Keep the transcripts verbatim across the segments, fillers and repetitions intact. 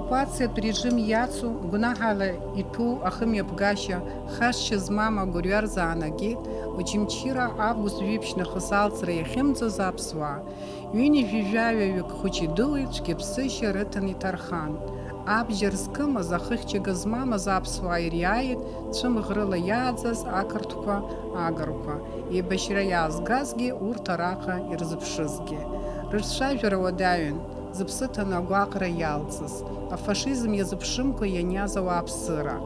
Оккупациатә режим иацу, гәнаҳала иҭәу ахымҩаԥгашьа хашҭшьа змам агәырҩа рзаанагеит Очамчыра август жәиԥшь нахыс алҵра иахьымӡоз аԥсуаа. Ҩынҩажәи жәаҩаҩык хәыҷи-дуи цәгьаԥсышьа рыҭан иҭархан. Абџьар зкымыз, ахыхьчага змамыз аԥсуаа ириааит цәымӷрыла иааӡаз ақырҭқәа, агарқәа, еибашьра иаазгазгьы, урҭ араҟа ирзыԥшызгьы. Рыҿцәажәара уадаҩын, зыԥсы ҭаны агәаҟра иалҵыз, афашизм иазыԥшымкәа ианиаз ауааԥсыра.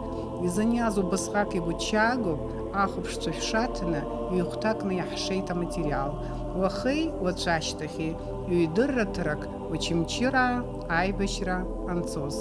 Изыниаз убасҟак игәыҭшьаагоуп, ахәаԥшцәа шәшаҭаны, ҩ-хәҭакны иаҳшеит аматериал. Уахеи уаҵәашьҭахьи ҩдырраҭарак Очамчыраа аибашьра анцоз.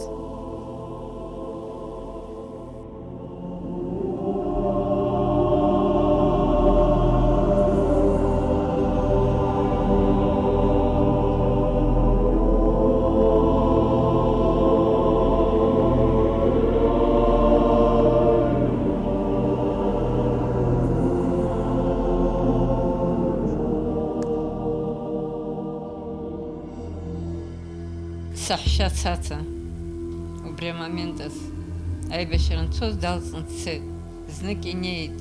Саҳәшьа Цаца убри амомент азы аибашьра анцоз далҵны дцеит. Знык инеит,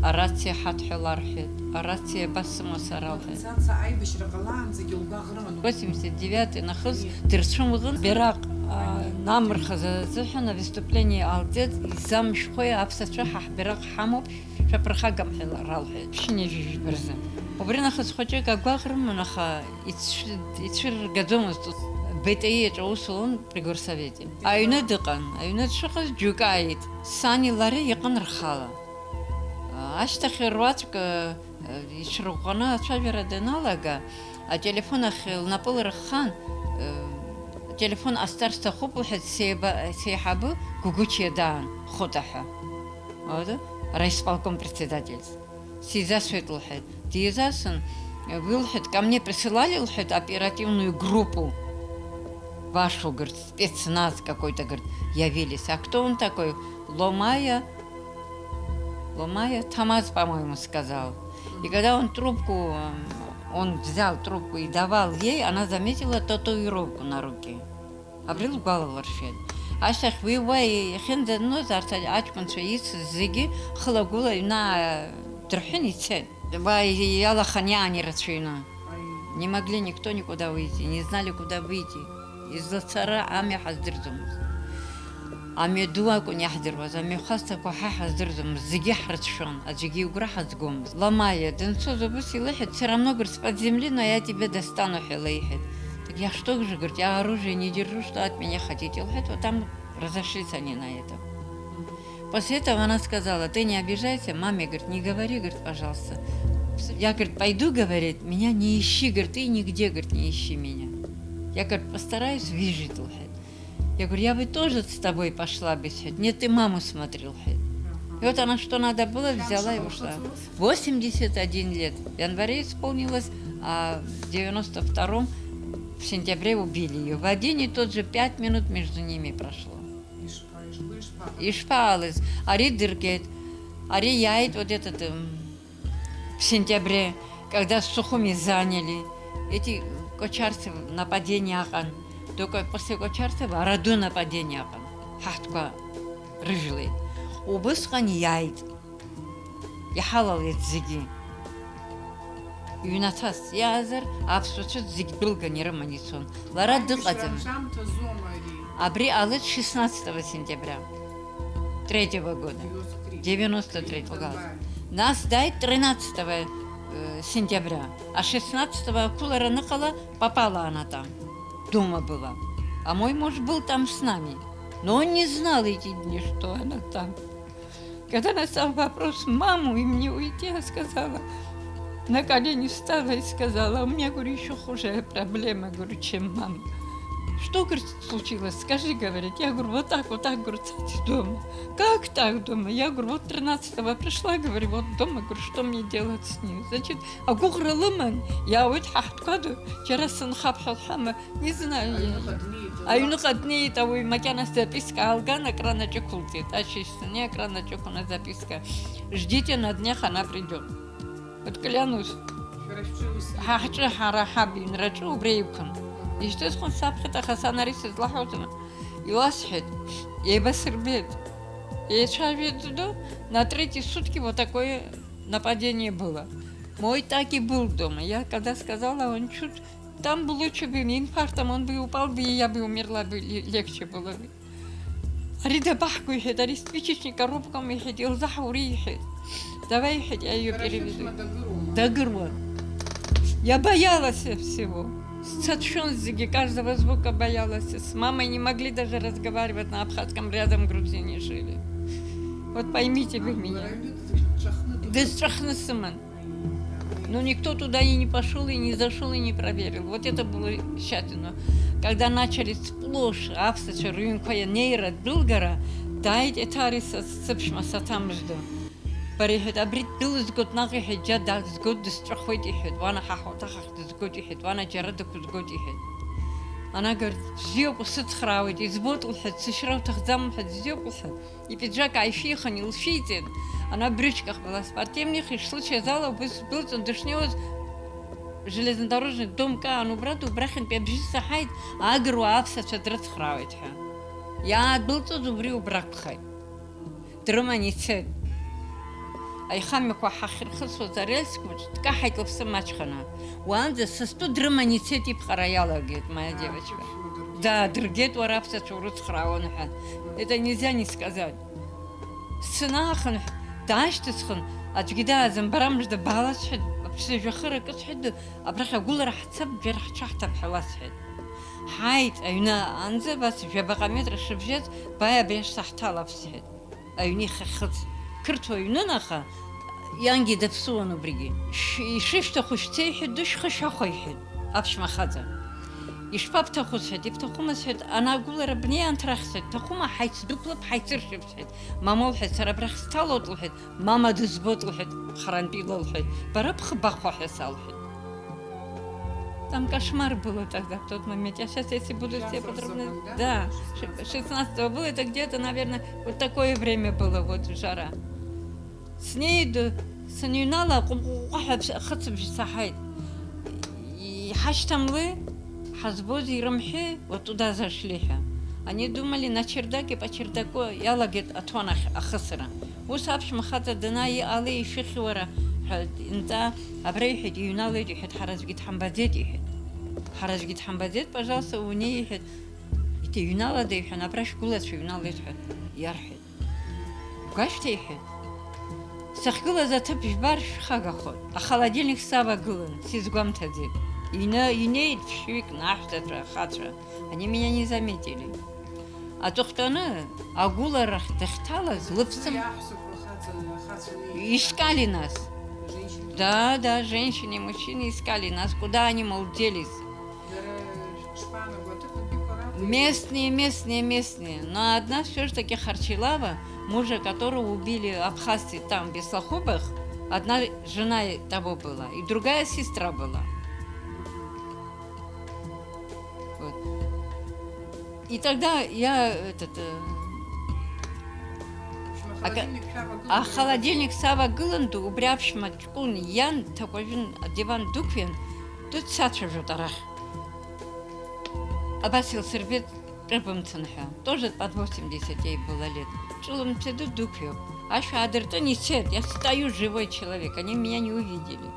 арациа ҳаҭ ҳәа ларҳәеит, арациа абас сымоу сара лҳәеит. Цаца аибашьра ҟалаанӡагьы лгәаӷ рыман. Восемьдесят девятый нахыс дырцәымӷын, бираҟ, а, намырхыз азыҳәан авыступление ҟалҵеит, изамшәхуеи, аԥсацәа ҳа ҳбираҟ ҳамоуп, шәаԥырхагам ҳәа ралҳәеит, ԥшьынҩажәи жәба рзы. Убри нахыс хәыҷык агәаӷ рыман, аха ицәы-, ицәырыргаӡомызт ус. Б Т И аҿы аус луан при горсовете. Аҩны дыҟан, аҩны дшыҟаз џьоукы ааит. Сани лареи иҟан рхала. Ашьҭахь руаӡәк, э, ицәырӷәӷәаны ацәажәара даналага, ателефон ахь лнапы лырххан, э, ателефон ҟасҵар сҭахуп, лҳәеит, сеиба-, сеиҳабы Гәыгәычиа даан, Хәыта ҳәа. Ауада, раисполком председатель. Сизасуеит, лҳәеит. Дизасын, уи, лҳәеит, ко мне присылали, лҳәеит, оперативную группу вашу, говорит, спецназ какой-то, говорит, явились. А кто он такой? Ломая, Ломая Тамаз, по-моему, сказал. И когда он трубку, м, он взял трубку и давал ей, она заметила татуировку на руке. Абри лгәалалыршәеит. Ашьҭахь уи уа иахьынӡаныз, арҭ аҷкәынцәа ицыз зегьы хыла-гәыла аҩны дырҳәын ицеит. Уа иалахан иаан ирацәаҩны. Не могли никто никуда уйти, не знали, куда выйти. Излацара амҩа ҳаздырӡомызт. Амҩаду акәын иаҳдыруаз, амҩахәасҭақәа ҳа ҳаздырӡомызт, зегьы ҳрыцәшәон, аӡәгьы игәра ҳазгомызт. Ломая данцоз убыс илыҳәеит, всё равно, говорит, с-под земли, но я тебя достану ҳәа леиҳәеит. Так я что же, говорит, я оружие не держу, что от меня хотите? Лҳәеит, вот там разошлись они на этом. После этого она сказала: «Ты не обижайся, маме, говорит, не говори, говорит, пожалуйста. Я, говорит, пойду, говорит, меня не ищи, говорит, и нигде, говорит, не ищи меня. Я, говорит, постараюсь выжить», лҳәеит. Я говорю: «Я бы тоже с тобой пошла бы», сҳәеит. «Нет, ты маму смотри», лҳәеит. И вот она, что надо было, взяла и ушла. Восемьдесят один лет. В январе исполнилось, а в девяносто втором, в сентябре убили её. В один и тот же пять минут между ними прошло. Ишԥа-, ишԥа-, ишԥа-, ишԥаҟалаз? Ари дыргеит. Ари иааит, вот этот, м, в сентябре, когда Сухуми заняли. Эти Кочарцев нападение аҟан. Только после Кочарцева Араду нападение аҟан. Ҳаҳҭқәа рыжәлеит. Убысҟан иааит. Иҳалалеит зегьы. Ҩнаҭас иаазар, аԥсуа цәыӡ зегь дәылган ирыман ицон. Лара дыҟаӡам. Аибашьра анҵәамҭазоума ари? Абри ҟалеит шестнадцатого сентября третьего года. Девяносто третьего года. Нас дааит тринадцатого, э, сентября. А шестнадцатого ақәылара аныҟала, попала она там. Дома была. А мой муж был там с нами. Но он не знал эти дни, что она там. Когда она стал вопрос маму и мне уйти, я сказала, на колени встала и сказала: «У меня, говорю, ещё хуже проблема, говорю, чем мама». «Что, говорит, случилось? Скажи, говорит». Я говорю: «Вот так, вот так, говорю, кстати, дома». «Как так дома?» Я говорю: «Вот тринадцатого пришла, говорю, вот дома, говорю, что мне делать с ней?» Значит, агәыӷра лыман, иаауеит ҳаҳҭқәа ду, џьара сынхап ҳәа лҳәама, не знаю я. Аҩныҟа днеит, аҩныҟа днеит ауаҩ, макьана записка аалган, акранаҿ ықәылҵеит, ашьыжь сани акранаҿ ықәын азаписка. «Ждите на днях, она придёт». Вот клянусь. Шәара шәҿы ус ҳа ҳҿы, ҳара ҳаб иҩнраҿы убри иқәын. Ишьҭысхын саԥхьеит, аха сан ари сызлаҳауазма. Иласҳәеит, еибасырбеит. Еицәажәеит, на третьи сутки вот такое нападение было. Мой так и был дома. Я когда сказала, он чуть там бы лучше бы, инфарктом он бы упал бы, и я бы умерла бы, ле-, легче было бы. Ари дабаҳго, иҳәеит, ари спичечник коробкам, иҳәеит, илзаҳури, иҳәеит. Давай, иҳәеит, я её переведу. Дагыруан. Я боялась всего. Сцатшон зегьы, каждого звука боялась. С мамой не могли даже разговаривать на абхазском, рядом грузине жили. Вот поймите вы меня. Дысҵәахны сыман. Но никто туда и не пошёл, и не зашёл, и не проверил. Вот это было счастье. Но когда начали сплошь аԥсацәа рыҩнқәа ианеира дәылгара, дааит Еҭари са сыԥшәма саҭамыжда. Бара, иҳәеит, абри ддәылызгоит наҟ, иҳәеит, џьа дазгоит, дысҵәахуеит, иҳәеит, уана ҳа ҳауҭах ахь дызгоит, иҳәеит, уана џьара дықәызгоит, иҳәеит. Анагар бзиоуп, усыцхраауеит, избоит, лҳәеит, сышьра уҭахӡам, лҳәеит, бзиоуп, лҳәеит. Ипиджак ааишьихын, илшьиҵеит, ана брючках была спортивных, ишлычаз ала убыс дәылҵын дышнеиуаз, железнодорожный дом каан убра, убрахьынтәи абжьы саҳаит, агыруа аԥсацәа дрыцхраауеит ҳәа. Иаадәылҵыз убри убракәхеит. Дрыман ицеит. Аихамҩақәа ҳахьырхысуаз арельс хәыҷ дкаҳаит лыԥсы маҷханы. Уаанӡа са стәы дрыман ицеит, иԥҟара иалагеит, моя девочка. Да, дыргеит, уара аԥсацәа урыцхраауан ҳәа. Это нельзя не сказать. Сцена аахынҳә, даашьҭысхын, аӡәгьы даазымбара мыжда баала сҳәеит, аԥсыжәҩа хыракы сҳәеит, абрахь агәылара ҳцап, џьара ҳҽаҳҭап ҳәа ласҳәеит. Ҳааит, аҩны аанӡа, абас жәабаҟа метра шыбжьаз, бааи абри ашҭа ҳҭалап сҳәеит. Аҩны ихахьыӡ. Қырҭуа ҩнын, аха иангьы даԥсуан убригьы. Ш-, ишышәҭаху шәцеи ҳәа дышәхышәахәа иҳәеит аԥшәма хаҵа. Ишԥабҭаху сҳәеит, ибҭахума сҳәеит, ана агәылара бнеи анҭ рахь сҳәеит, бҭахума ҳаицдәықәлап, ҳаицыршәып сҳәеит. Мамоу лҳәеит, сара абрахь сҭалоит лҳәеит, мама дызбоит лҳәеит, харантәи ила лҳәеит, бара бхы бахәа ҳәа салҳәеит. Там кошмар было тогда, в тот момент. Я сейчас, если буду все подробно... Да, шестнадцатого было, это где-то, наверное, вот такое время было, вот жара. Снеиду, сыныҩнала, ҟәҟәҟәа ҳәа ахыцыбжь саҳаит. Иҳашьҭамлеи, ҳазбоз ирымҳәеи, вот туда зашли ҳәа. Они думали, на чердаке, по чердаку иалагеит аҭуан ахь ахысра. Ус аԥшәма хаҵа данааи, иҟалеи, ишәыхьуара ҳәа инҵаа, абра иҳәеит, иҩналеит, иҳәеит, ҳара аӡәгьы дҳамбаӡеит, иҳәеит. Ҳара аӡәгьы дҳамбаӡеит, пожалуйста, унеи, иҳәеит. Иҭыҩналада, иҳәан, абра шәгәылацәа иҩналеит ҳәа иарҳәеит. Гәашәҭа, иҳәеит. Сахьгылаз аҭыԥ жәбар шәхагахоит. Ахолодильник савагылан, сизгәамҭаӡеит. Ины-, инеит ԥшьҩык, наҳәҭацәа, ахацәа. Они меня не заметили. Аҵыхәтәаны агәыларахь дахьҭалаз лыԥсым. Иаҳәсақәа хаҵа-, хацәа неит. Искали нас. Женщины. Да, да, женщины, мужчины искали нас. Куда они, мол, делись? Дара шԥаанаго, аҭыԥантәиқәа ракәу? Местные, местные, местные. Но одна всё ж таки Харчилава, мужа которого убили абхазцы там, в Беслахубах, одна жена того была, и другая сестра была. Вот. И тогда я, этот, э, В общем, а ка-, ахолодильник шәавагылан, а холодильник савагылан ду, убри аԥшәма ҷкәын иан дҭакәажәын, адиван дықәиан, дыццацәажәоит арахь. Абас илсырбеит, ҿыбымҭын ҳәа. Тоже под восемьдесят ей было лет. Ҿылымҭәа ду дықәиоуп. Ашә аадыртын ицеит. Я стою, живой человек. Они меня не увидели.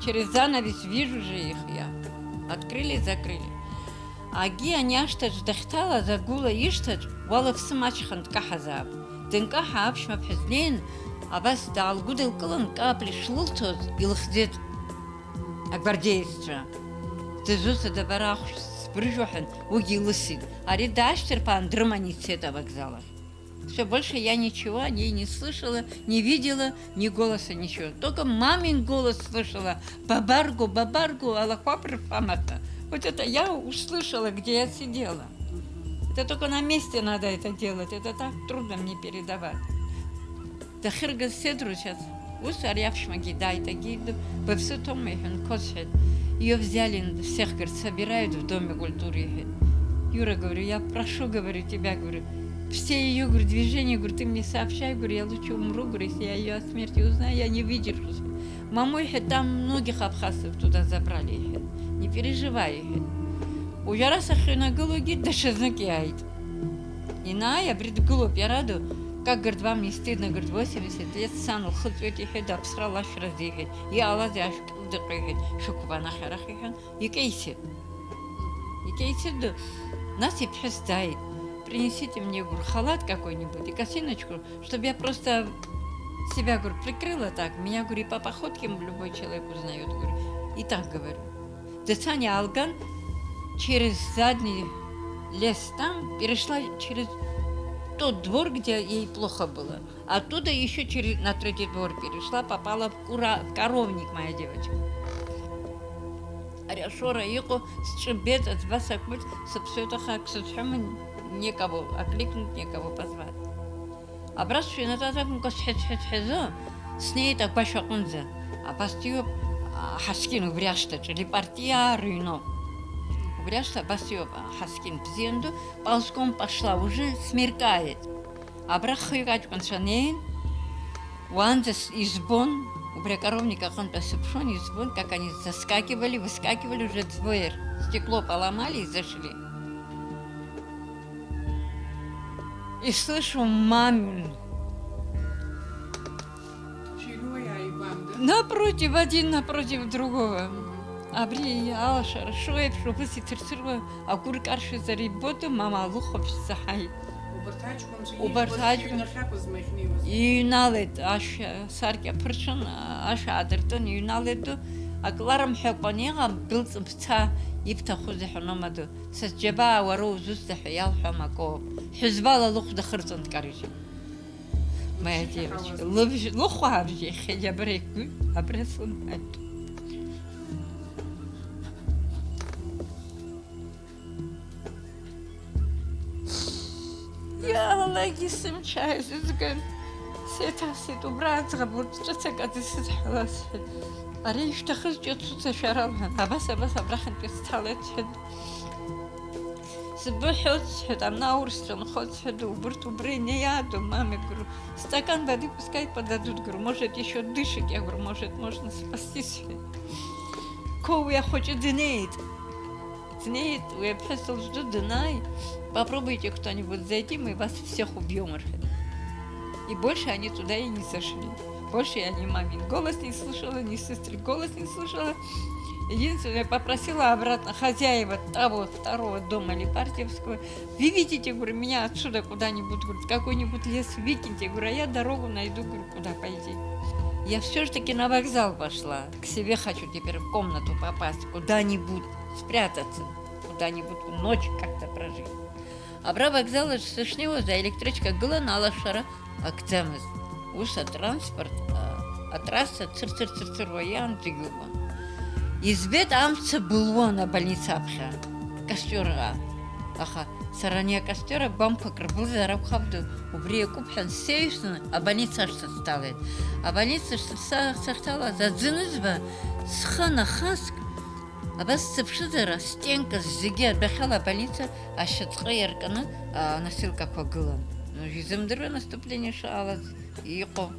Через занавес вижу же их я. Открыли, закрыли. Агьи ани ашҭаҿ дахьҭалаз агәыла ишҭаҿ уа лыԥсы маҷхан дкаҳазаап. Дынкаҳа аԥшәмаԥҳәыс днеин, абас даалгәыдылкылан, капли шлылҭоз илыхьӡеит. Агвардееццәа. Дызусҭада бара ахәшә збыржәуа ҳәа, уигьы илысит. Ари даашьҭырԥаан дрыман ицеит авокзал ахь. Всё, больше я ничего о ней не слышала, не видела, ни голоса, ничего. Только мамин голос слышала. Бабарго, бабарго, алахуапр фамата. Вот это я услышала, где я сидела. Это только на месте надо это делать. Это так трудно мне передавать. Дахьыргаз седру сейчас. Ус ари аԥшәмагьы дааит, агьи ду, быԥсы ҭоума, иҳәан, қәасҳәеит. Её взяли, всех, говорит, собирают в Доме культуры, иҳәеит. Юра, говорю, я прошу, говорю, тебя, говорю, все её, говорю, движения, говорю, ты мне сообщай, говорю, я лучше умру, говорю, если я её о смерти узнаю, я не выдержу. Маму, иҳәеит, там многих абхазцев туда забрали, иҳәеит. Не переживай, иҳәеит. Уажәы ара сахьыҩнагылогьы даҽазнык иааит. Инааи, абри дгылоуп, иара ду, как, говорит, вам не стыдно, говорит, восемьдесят лет, сан лхы ҵуеит, иҳәеит, аԥсра лашәразы, иҳәеит, иҟалазеи, ашә кыдыҟьо, иҳәеит, шәықәба анахь-арахь, иҳәан, икеисеит. Икеисеит ду. Нас иԥҳәыс дааит. Принесите мне, говорит, халат какой-нибудь и косыночку, чтобы я просто себя, говорит, прикрыла так. Меня, говорит, по походке любой человек узнает, говорит. И так говорю. Дцан иаалган, через задний лес там перешла через тот двор, где ей плохо было. Оттуда ещё через, на третий двор перешла, попала в кура-, в коровник, моя девочка. Ари ашоура иҟоу сҿы беит, аӡба сақәмыт, сыԥсуеит, аха ак сызҳәома, некого окликнуть, некого позвать. Абра сыҩнаҵәаз акәымкәа, сҳәыт-сҳәыт ҳәазо, снеит агәашә аҟынӡа. Абас иоуп, а, Ҳаскьын убри ашҭаҿы, Лепартиа рыҩноуп. Убри ашҭа абас иоуп, а, Ҳаскьын бзиан ду, ползком пошла, уже смеркает. Абра хҩык аҷкәынцәа неин, уаанӡа с-, избон, убри акоровник аҟынтә сыԥшуан, избон, как они заскакивали, выскакивали, уже двое стекло поломали и зашли. И слышу мамин. Шәыҩнуа иааигәам, да? Напротив, один напротив другого. Мгм. Абри алашара шуеиԥш, убас иҭырцыруа агәыр каршәызар иббоду, мама алыхәаԥшь саҳаит. Убарҭ аҷкәынцәа Убарҭ ижәбоз аҷкәын- шәыҩнахьакәызма иахьнеиуаз? Иҩналеит, ашә, асаркьа ԥырцәан, ашә аадыртын, иҩналеит ду, ак ларымҳәакәа анеиҟам, дәылҵ бца, ибҭахузеи ҳәа нома ду. Сас џьабаа уара узусҭа ҳәа иалҳәо амакоуп. Ҳәызбала лыхә дахырҵан дкарыжьит. Моя девочка. Лыбжь, лыхәаабжь иахьа абра игәы, абра сымҳәеит. Иалагьы сымч ааизызган, сеиҭасит, убра аӡӷаб урҭ ҿыц акаӡа сыдҳәалаз, сҳәеит. Ари ишәҭахыз ҿыц уцашәар алҳәан, абас, абас абрахьынтәи сҭалеит, сҳәеит. Сбыҳәоит, сҳәеит, амна аурысцәа нхоит, сҳәеит, убырҭ убра инеиаадо, мамик, говорю, стакан воды пускай подадут, говорю, может, ещё дышит, я говорю, может, можно спасти, сҳәеит. Ко уи ахәыҷы днеит. Днеит, уи аԥҳәыс лыжәду данааи, попробуйте кто-нибудь зайти, мы вас всех убьём, рҳәеит. И больше они туда и не зашли. Больше я ни мамин голос не слышала, ни сестры голос не слышала. Единственное, попросила обратно хозяева того второго дома Лепартьевского: «Выведите, говорю, меня отсюда куда-нибудь, говорю, в какой-нибудь лес, выкиньте, говорю, а я дорогу найду, говорю, куда пойти». Я всё ж таки на вокзал пошла. К себе хочу теперь в комнату попасть, куда-нибудь спрятаться, куда-нибудь ночь как-то прожить. Абра авокзал аҿы сышнеиуаз, аелектричка гылан, алашара акӡамызт. Ус атранспорт, а, атрасса цырцыр-цырцыруа иаан зегь ыҟан. Избеит, амца былуан абольница аԥхьа, костер ҟа. Аха сара ани акостер агәамқәа акрыбылзар акәхап, ду, убри иакуп ҳәа сеиҩсны абольница ашҭа сҭалеит. Абольница ашҭа са-, сахьҭалаз аӡы анызба, схы анахаск, абас сыԥшызар, астенка зегьы адәахьала абольница ашьаҵҟы иаркны, а, носилкақәа гылан. Изымдыруа наступление шыҟалаз иҟоу.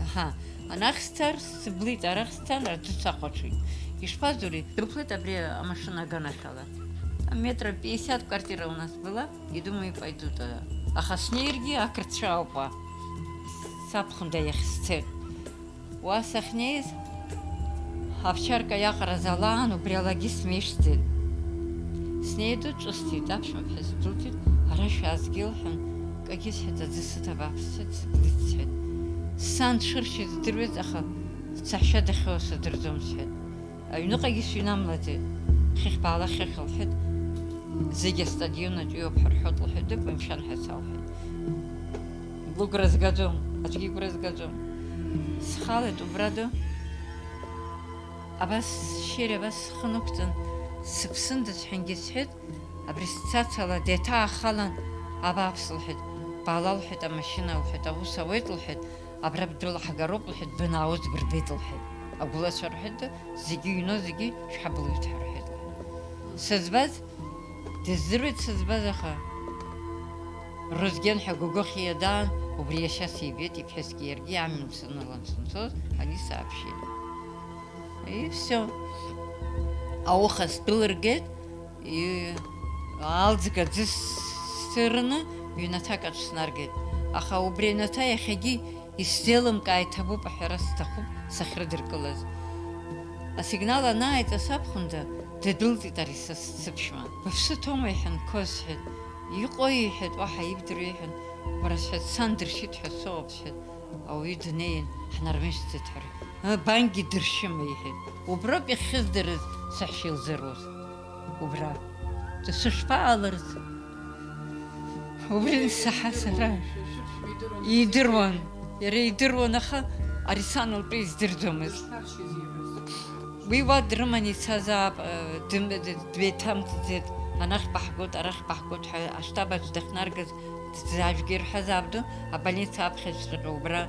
Аҳа. Анахь сцар, сыблит, арахь сцан, аӡы сахәаҽит. Ишԥазури? Дықәлеит абри амашьына аганахьала. Метров пятьдесят квартира у нас была, и думаю, пойду туда. Аха снеиргьы ақырҭцәа ауп уа. Сабхәында иахь сцеит. Уа сахьнеиз, овчарка иаҟараз алаан убри алагьы смеижьӡеит. Снеиду ҿысҭит, аԥшәмаԥҳәыс дылҭеит, ара шәаазгеи лҳәан, кагьы сҳәеит, аӡы сыҭ, абааԥс, сҳәеит, сыблит сҳәеит. Сан дшыршьыз здыруеит, аха саҳәшьа дахьыҟоу садырӡом сҳәеит. Аҩныҟагьы сыҩнамлаӡеит. Хыхь баала, хыхь лҳәеит. Зегь астадион аҿы иоуп ҳәа рҳәоит лҳәеит, дык мшәан ҳәа салҳәеит. Лыгәра згаӡом, аӡәгьы игәра згаӡом. Схалеит убра ду. Абас шьыри, абас схы нықәҵан, сыԥсындаз ҳәангьы сҳәеит, абри сцацала деиҭаахалан, абааԥс, лҳәеит, баала, лҳәеит, амашьына, лҳәеит, аус ауеит, лҳәеит, абра бдәылаҳгароуп, лҳәеит, бынаауз бырбеит, лҳәеит. Агәылацәа рҳәеит, зегьы иҩноу зегьы шәҳабылуеит ҳәа рҳәеит, лҳәеит. Сызбаз, дыздыруеит сызбаз, аха Рузген ҳәа гәагәыхь иадаан, убри иашьа сибеит, иԥҳәысгьы иаргьы амҩан санылан санцоз, ани сообщили. И всё. Ауха сдәылыргеит, и Алӡга ӡысырны ҩнаҭак аҿы снаргеит, аха убри аҩнаҭа иахьагьы исзеилымкаа иҭабуп аҳәара сҭахуп сахьрыдыркылаз. Асигнал анааиҵас аԥхынӡа дыдәылҵит ари са сыԥшәма. Быԥсы ҭоума, иҳәан, Қо, сҳәеит. Иҟои, иҳәеит, уаҳа ибдыруеи, иҳәан, уара, сҳәеит, сан дыршьит ҳәа соуп, сҳәеит. Ауаҩы днеин, ҳнармышьҭӡеит ҳәа. Ы, бангьы дыршьыма, иҳәеит. Уброуп иахьыздырыз саҳәшьа илзыруз. Убра. Сышԥаалырц? Убри саҳа сара. Идыруан. Иара идыруан, аха ари сан лтәы издырӡомызт. Уи уа дрыманы ицазаап, э, дым-, д-, дбеиҭамҵӡеит, анахь баҳгоит, арахь баҳгоит ҳәа аштаб аҿы дахьнаргаз, д-, д-, ажәгьы ирҳәазаап ду, абольница аԥхьаҵәҟьа убра.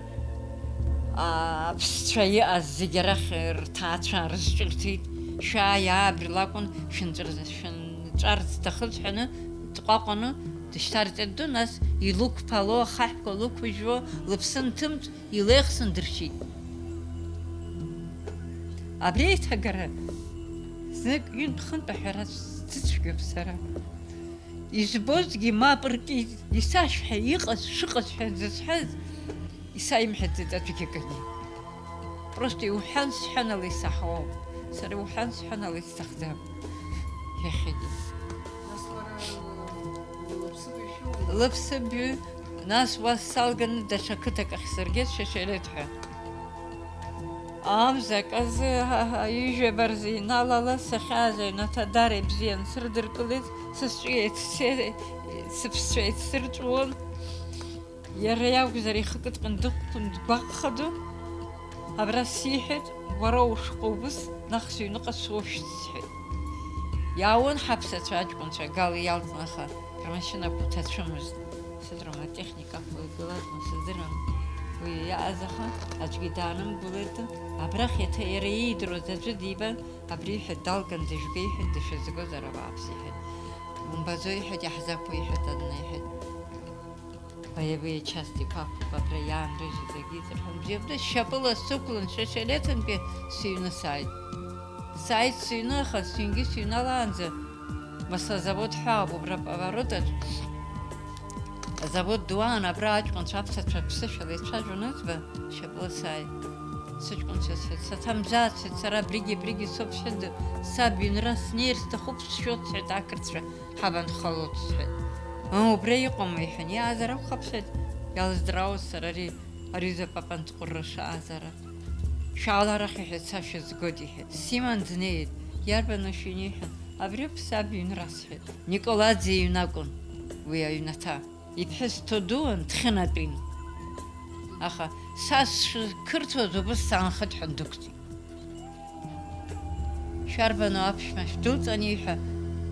Аԥсцәа иҟаз зегьы арахь рҭаацәа рызҿырҭит, шәааи, аа, абри лакәын, шәынҵәар-, шәынҵәар зҭахыз ҳәаны дҟәаҟәаны дышьҭарҵеит ду, нас илықәԥало, ахаҳәқәа лықәыжьуа, лыԥсы нҭымҵ, илеихсын дыршьит. Абри аиҭагара знык ҩынтә-хынтә аҳәара сзыцәгьоуп сара. Избозгьы мап ркит, исашәҳәа, иҟаз шыҟаз ҳәа зысҳәаз исаимҳәаӡеит аӡәгьы акгьы. Просто иуҳәан сҳәан ала исаҳауам. Сара иуҳәан сҳәан ала исҭахӡам. Иахьагьы. Нас лара лыԥсыбаҩ шәоума? Лыԥсыбаҩ, нас уа салганы даҽа қыҭак ахь сыргеит, Шешелеҭ ҳәа. Амза аказы, ҳа, ҳа, ҩажәаба рзы иналала сахьааз аҩнаҭа даара ибзиан срыдыркылеит, сысҿы еицсе-, сыԥсцәа еицсырҵәуон. Иара иакәзар ихы кыдҟьан дықәԥон дгәаҟхадо, абра сиҳәеит, уара ушәҟәы убыс, наҟ сыҩныҟа сушьҭ сҳәеит. Иаауан ҳаԥсацәа аҷкәынцәа гала иалҵны, аха рмашьынақәа ҭацәымызт. Сыдрама атехникақәа игылазма сыздырам. Уи иааз аха аӡәгьы даанымгылеит, абрахь еиҭа иара иидыруаз аӡәы дибан, абри иҳәеит, далган дыжәга иҳәеит, дышәызгозар ауааԥс иҳәеит. Умбаӡои иҳәеит, иаҳзақәу иҳәеит, адна иҳәеит. Боевые части қәақәуп абра иаанрыжьыз, егьи зырҳәон. Бзиа бдыр, шьапыла сықәлан, Шешелеҭынтәи сыҩны сааит. Сааит сыҩны, аха сыҩнгьы сыҩналаанӡа, Маслозавод ҳәаауп убра поворот аҿы. Азавод ду аан, абра аҷкәынцәа аԥсацәа ԥсышәала ицәажәон, ыӡба, шьапыла сааит. Сыҷкәынцәа сҳәеит, саҭамзааит, сҳәеит, сара абригьы, абригьы соуп, сҳәеит, саб иҩнра снеир сҭахуп, сшьуеит, сҳәеит, ақырҭцәа ҳабанхалоит, сҳәеит. Ыы, убра иҟоума, иҳәан, иаазар акәхап, сҳәеит, иалыздыруаз сара ари, ари запапан ҵҟәырра шаазар. Шәаала арахь, иҳәеит, са шәызгоит, иҳәеит. Симан днеит, иарбану шәыҩны, иҳәан, абри ауп саб иҩнра, сҳәеит. Николаӡе иҩны акәын уи аҩнаҭа. Иԥҳәыс Ҭодуан дхьынатәин. Аха са сшықырҭуаз убыс саанхеит ҳәа дықәҵит. Шәарбану аԥшәма шәдәылҵани ҳәа,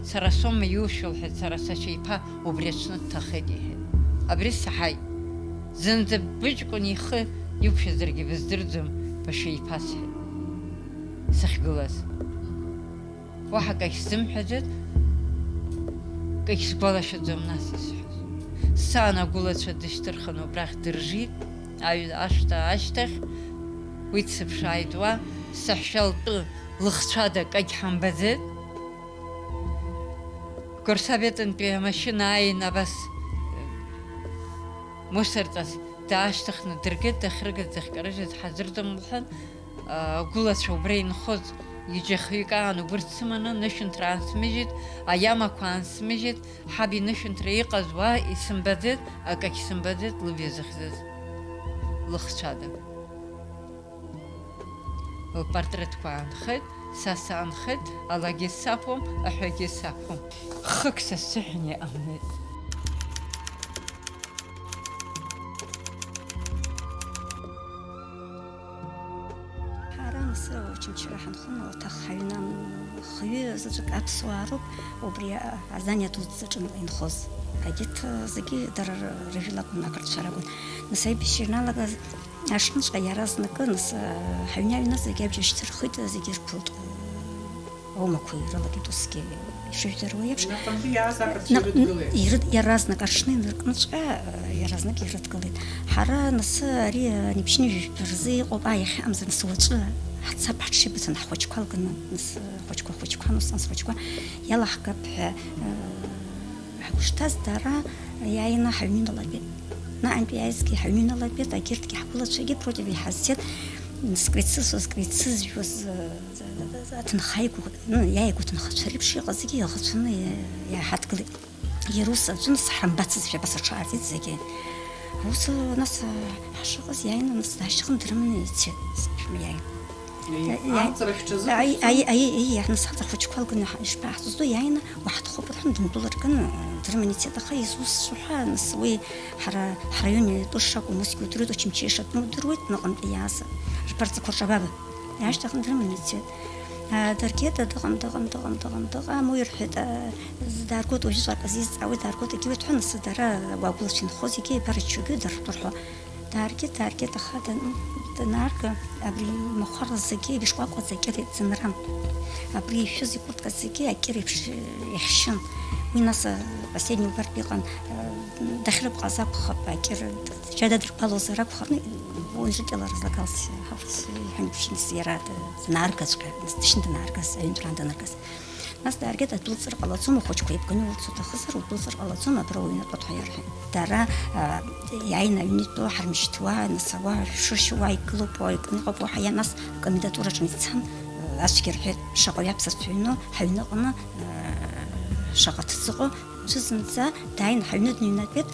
сара соума иушәо, лҳәеит, сара сашьа иԥа убри аҽны дҭахеит, иҳәеит. Абри саҳаит. Зынӡа быҷкәын ихы иқәшәазаргьы быздырӡом, башьа иԥа, сҳәеит, сахьгылаз. Уаҳа акагь сзымҳәаӡеит, акагь сгәалашәаӡом нас исҳәаз. Сан агәылацәа дышьҭырхын убрахь дыржит, аҩ-, ашҭа ашьҭахь, уи дсыԥшааит уа, саҳәшьа лтәы лыхцәада акагь ҳамбаӡеит. Горсоветынтәи амашьына ааин абас, э, мусорҵас даашьҭыхны дыргеит, дахьрыгаз, дахькарыжьыз ҳаздырӡом лҳәан, агәылацәа убра инхоз иџьахҩык аан убырҭ сыманы нышәынҭра аансмыжьит, аиамақәа аансмыжьит, ҳаб инышәынҭра иҟаз уа исымбаӡеит, акагь сымбаӡеит лыбаҩ зыхьӡыз лыхцәада. Лпортретқәа аанхеит, са саанхеит, алагьы саԥом, аҳәагьы саԥом. Хык са сзыҳәан иҟамлеит. Ҳара мсы Очамчыра ҳанхон, уаҭах ҳаҩны хҩы заҵәык аԥсуаа роуп, убри азанятә усзаҿын инхоз. Агьырҭ зегьы дара рыжәла акәын, ақырҭцәа ракәын. Нас аибашьра ианалагаз аҽныҵәҟьа иаразнакы, нас, ҳаҩны аҩны зегьы абџьар шьҭырхит, зегьы ирԥылт. Аумақәа ирылагеит усгьы, ишыжәдыруа еиԥш. Наҟынтәи иааз ақырҭцәа наҟ-, ирыдгылеит. Ирыд-, иаразнак аҽны инаркныҵәҟьа, иаразнак ирыдгылеит. Ҳара нас ари, ани ԥшьынҩажәи жәба рзы иҟоуп, аа, иахьа амза нас уаҵәы ҳцап ҳҽибыҭаны ҳхәыҷқәа алганы, нас, ҳхәыҷқәа, ҳхәыҷқәа, нас, нас ҳхәыҷқәа иалаҳгап ҳәа, Шҭаз дара иааины ҳаҩны иналатәеит. Наҟ-антәи иааизгьы ҳаҩны иналатәеит, егьырҭгьы ҳгәылацәагьы против иҳазцеит, скрицызуаз, скрицызжәуаз, аҭынха иқәу-, ну, иааигәоу аҭынхацәа реиԥш иҟаз зегьы иаӷацәаны иа-, иааҳадгылеит. Иара ус аӡәы нас ҳамбацызшәа абас аҽаартит зегьы. Ус, нас, ҳашыҟаз иааины, нас, дашьҭыхны дрыманы ицеит, иааи. Иааи, иааи. Амцарахь ҽазы Аи, дышәҵан? Аи, аи, аи, иаҳнасхаҵа хәыҷқәа лганы ҳа-, ишԥаҳҵоз ду, иааины уаҳҭхоуп рҳәан, дындәылырган, дрыманы ицеит, аха изусҭцәоу ҳәа, нас, уи ҳара, ҳраион иатәу шакәым, усгьы удыруеит, Очамчыра ишатәым удыруеит, наҟынтәи иааз рԥарҵақәа рҿабаба. Иаашьҭыхны дрыманы ицеит. А, даргеит, дыҟам, дыҟам, дыҟам, дыҟам, дыҟам, уи рҳәеит, а, дааргоит, уажәы ҵәак азизҵаауеит, дааргоит, егьиуеит ҳәа, нас дара уаагәылацәа инхоз, егьи ибараччогьы дарҳәо. Дааргеит, дааргеит, аха дан-, данаарга, абри имахәар зегьы, ибышкәакәа зегьы реицынран. Абри ишәыз икуртка зегьы акьыр еиԥш иахьшьын. Уи нас, а, последний убартә иҟан, а, дахьрыпҟаз акәхап, акьыр д-, џьа дадыргәалозар акәхап, ну, он же тело разлагалось, ҳафс, иҳәан, ԥшьынс иара д-, данааргаҵәҟьа, нас дышьны данааргаз, аҩынтәраан даныргаз. Нас дааргеит, удәылҵыр ҟалаӡом, ахәыҷқәа еибганы урц уҭахызар, удәылҵыр ҟалаӡом, абра уҩнатәа ҳәа иарҳәеит. Дара, а, иааины аҩны итәоу ҳармышьҭуа, нас ауаа шышьуа игылоуп, уа икны иҟоуп, уаҳа иа-, нас акомендатураҿы ицан, а, ацәгьа рҳәеит, шаҟа ҩаԥсацәа ҩну, ҳаҩныҟны, а, шаҟа ҭыӡ ыҟоу, аӡәы зынӡа дааины ҳаҩны дныҩнатәеит,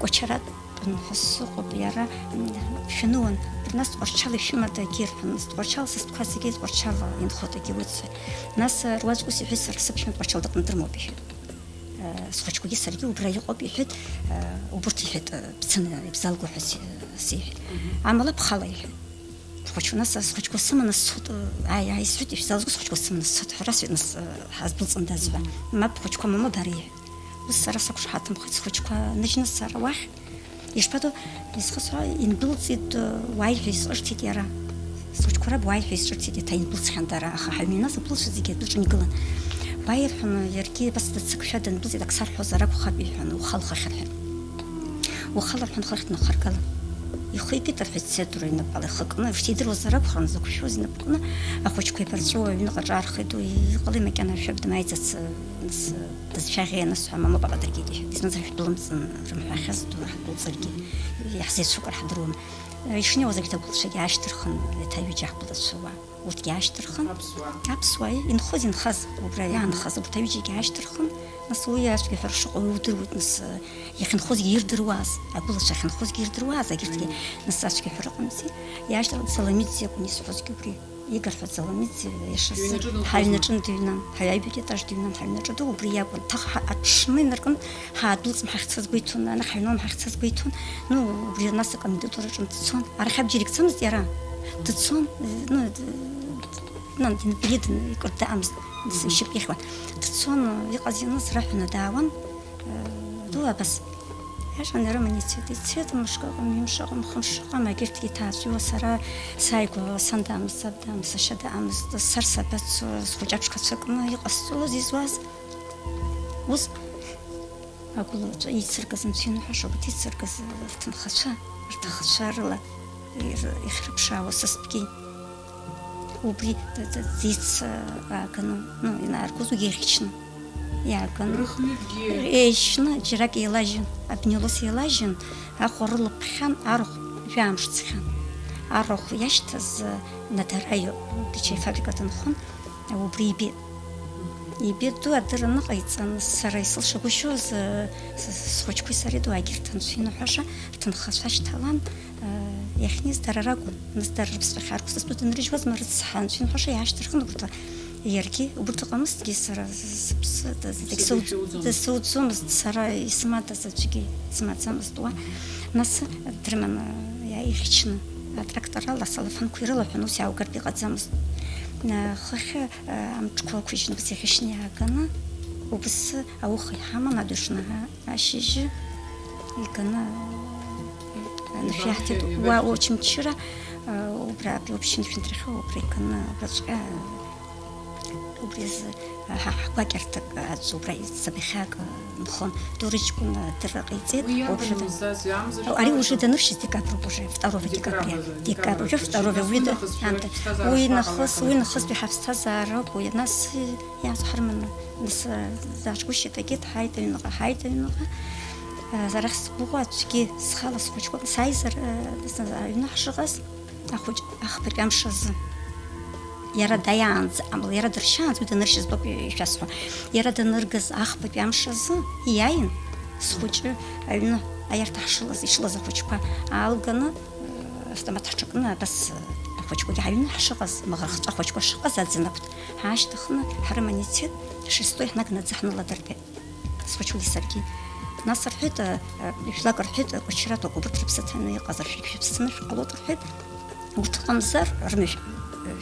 Кәачаратәын ҳәа сыҟоуп, иара, м, шәануан, нас Тҟәарчал ишәымадагьы ирҳәон, нас Тҟәарчал са стәқәа зегьы Тҟәарчал инхоит, егьи уцәа. Нас, э, руаӡәк ус иҳәеит, сара сыԥшәма Тҟәарчал дыҟны дрымоуп, иҳәеит. Э, схәыҷқәагьы саргьы убра иҟоуп, иҳәеит, э, убырҭ, иҳәеит, э, бцаны ибзалго ҳәа си-, сиҳәеит. Мгм. Амала бхала, иҳәеит. Схәыҷқәа, нас схәыҷқәа сыманы сцот, э, ааи, ааи, сҳәеит, ишәзалго схәыҷқәа сыманы сцот ҳәа расҳәеит, нас, э, ҳаздәылҵындаз ҳәа. Мгм. Мап, бхәыҷқәа мамоу, бара, иҳәеит. Ус сара сақәшаҳаҭымхеит, схәыҷқәа ныжьны сцар ауахь. Ишԥаду, исхысҳәа, индәылҵит, уааи ҳәа исҿырҭит иара. Схәыҷқәа раб уааи ҳәа исҿырҭит, еиҭа индәылҵхьан дара, аха ҳаҩны нас аԥылцәа зегьы адәы ҿынгылан. Уааи рҳәон, иаргьы абас даццакшәа дандәылҵит, ак сарҳәозар акәхап, иҳәон, ухалхахьан ҳәа. Ухалар ҳәа хыхь днахаргалан. Ихы икит рҳәеит, сеидура инапала ихы кны, шьҭа идыруазар акәхарын, дзықәшәоз инапы кны, ахәыҷқәа еибарҵәыуа аҩныҟа ҿаархеит, уи иҟалеи макьана ашәаб дмааиӡац, нас, дызшәаӷьеи анысҳәа, мамоуп, аҟадыргеит, иҳәеит, измаз ҳәа шәдәылымҵын рымҳәахьаз, ду ҳдәылҵыргьы, иаҳзеицәоу акыр ҳдыруам. Ишнеиуаз агьҭа агәылацәагьы аашьҭырхын, еиҭа ҩыџьа ҳгәылацәа уа. Урҭгьы аашьҭырхын. Аԥсуаа? Аԥсуаа, инхоз инхаз, убра иаанхаз, урҭ аҩыџьагьы аашьҭырхын, нас уи ацәгьаҳәара шыҟоу уи удыруеит, нас, э, иахьынхозгьы ирдыруаз, агәылацәа ахьынхозгьы ирдыруаз, агьырҭгьы, мм, нас ацәгьаҳәара ыҟамзи, иаашьҭырхын, Соломиӡе акәын исҳәозгьы убри. Игор ҳәа Соломиӡе иашаз Шәыҩнаҿы дынхозма? Ҳаҩнаҿы дыҩнан, ҳаҩ-, аҩбатәи етаж дыҩнан, ҳаҩнаҿы ду убри иакәын, ҭах-, ҳа-, аҽны инаркын, ҳаадәылҵны ҳахьцаз гәеиҭон, ана ҳаҩналаны ҳахьцаз гәеиҭон, ну, убри нас акомендатураҿы дцон. Арахь абџьар игӡамызт иара. Дцон, ну, д-, д-, нан, инапы идын, икыр даамызт, нас, мгм, ишьапы ихьуан. Дцон, иҟаз-ианыз раҳәаны даауан, э, ду абас. Иаша нарыман ицеит, ицеит, мышк ыҟам, ҩымш ыҟам, хымш ыҟам, агьырҭгьы иҭаацәоуа сара сааигәа, сан даамызт, саб даамызт, сашьа даамызт, сар сабацо, схәыҷы аԥшқацәа кны иҟасҵоз, изуаз. Ус агәылацәа ицыркыз, анцәа иныҳәаша, убарҭ ицыркыз рҭынхацәа, рҭахцәа рыла ир-, ихьрыԥшаауа сасдәгьы. Убри д-, д-, диц, а, ааганы, ну, инааргоз уигьы еихьчны иааганы. Рыхҩыкгьы еишьны, џьарак еилажьын, абни лас еилажьын, аҟәа рылыԥхьан арахә жәамш ҵхьан. Арахә иашьҭаз, а, Надараио, ичаи фабрика дынхон, убри ибеит. Ибеит ду адырра ныҟаиҵан, сара исылшагәышьоз, а, с-, схәыҷқәеи сареи ду агьырҭ анцәа иныҳәаша, рҭынхацәа шьҭалан, Иахьнеиз дара ракәын, нас дара рыԥсра ахьархәыз, астудент рыжьуазма, рыцҳа, анцәа иныҳәаша иаашьҭырхын, убарҭ, иаргьы, убарҭ ыҟамызҭгьы, сара сыԥсы даз-, Сыԥсы дагьсоуӡ-, дышәоуӡомызт. Дысоуӡомызт, сара исымадаз аӡәгьы сымаӡамызт уа. Нас дрыманы иааихьчны, атракторала асалафанқәа ирылаҳәан, ус иааугартә иҟаӡамызт. Хыхь, амҿқәа ықәыжьны, убас иахьышьны иааганы, убас ауха иҳаман, адәаҿнаҳа. Ашьыжьы иганы, э, анышә иаҳҭеит, уа Очамчыра, э, убра, абри Общинтә шәынҭрахьы убра иганы, убраҵәҟьа, Убри азы, а, ҳа-, ҳгәакьарҭак аӡә убра иццабахьак, а, нхон, Дурыҷкәын адырра ҟаиҵеит. Уи иамбан Уажәы да-, мзазҩ, амза Ари школа уже даныршьыз декаброуп уже, второго декабря. Декабрь, декабрь, уже второго, значит, уи да-, уи нахыс шәара аамҭа. Шәыԥсҭазаара Уи шԥаҟалахьеи нахыс, уи нахыс хәыҷы? Иҳаԥсҭазаара акәу, нас, иаҵҳарманы, нас, а, даҿгәышьеит, егьит, ҳаит аҩныҟа, ҳаит аҩныҟа. А, арахь сгәыӷуа аӡәгьы схала схәыҷқәа сааизар, а, нас, аҩны ҳшыҟаз, ахәыҷ ахԥатәи амш азы. Иара даиаанӡа, амала иара дыршьаанӡа, уи даныршьыз бакәу ишәасҳәо. Иара даныргаз ахԥатәи амш азы иааин, схәыҷы аҩны аиарҭа ҳшылаз, ишылаз ахәыҷқәа аалганы, автомат ҳҽакны, абас, ахәыҷқәагьы ҳаҩны ҳшыҟаз, маӷырхҵәа ахәыҷқәа шыҟаз аӡынагәҭ ҳаашьҭыхны, ҳрыманы ицеит, шестой ҳнагнаӡа ҳныладыртәеит. Схәыҷқәагьы саргьы. Нас рҳәеит, а, а, жәлак рҳәеит, Кәачаратәык убырҭ рыԥсы ҭаны иҟазар, шәаргьы шәыԥсы ҭаны шәҟалоит рҳәеит. Урҭ ыҟамзар, рымҩа шә-,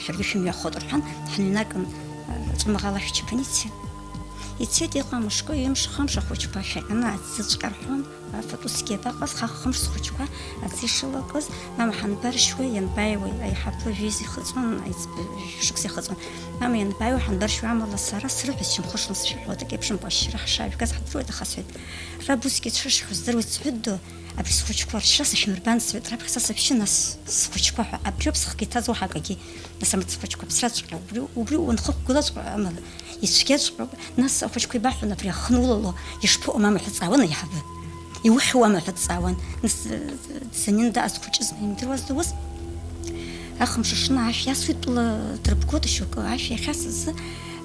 шәаргьы шәымҩахоит рҳәан, ҳныҩнакын, а, ҵәымӷала шәчаԥаны ицеит. Ицеит, иҟам мышкы, ҩымш, хымш ахәыҷқәа шәаҟьаны аӡыҵәҟьа рҳәон, афатә усгьы абаҟаз, хахымш схәыҷқәа аӡы ишылакыз, мама ҳанбаршьуеи, ианбааиуеи, аиҳабы жәеиза ихыҵуан, аиҵбы шықәса ихыҵуан. Мама ианбааиуеи, ҳанбаршьуеи, амала сара срыҳәеит, сшьамхы шла сшәыҳәоит, акеиԥшымкәа ашьшьыҳәа ҳшаажәгаз ҳдыруеит, аха сҳәеит, раб усгьы дшыршьхьоу здыруеит, сҳәеит, ду, абри схәыҷқәа ршьра сышәмырбан, сҳәеит, раԥхьа са сыбшьы, нас схәыҷқәа ҳәа, абри ауп сыхгьы иҭаз уаҳа акагьы. Нас амыт схәыҷқәа ԥсраҵәҟьа, убри, убри унхықәгылаҵәҟьа амала, ицәгьаҵәҟьоуп. Нас ахәыҷқәа ибаҳәон, абри ахын улало, ишԥаҟоу, мама ҳәа дҵаауан аиҳабы. Иухьуама ҳәа дҵаауан. Нас, э, Санин дааз хәыҷызма имдыруаз ус. Ахымш аҽны ашә иасуеит, тәыла дырбгоит шьоукы, ашә иахьасыз,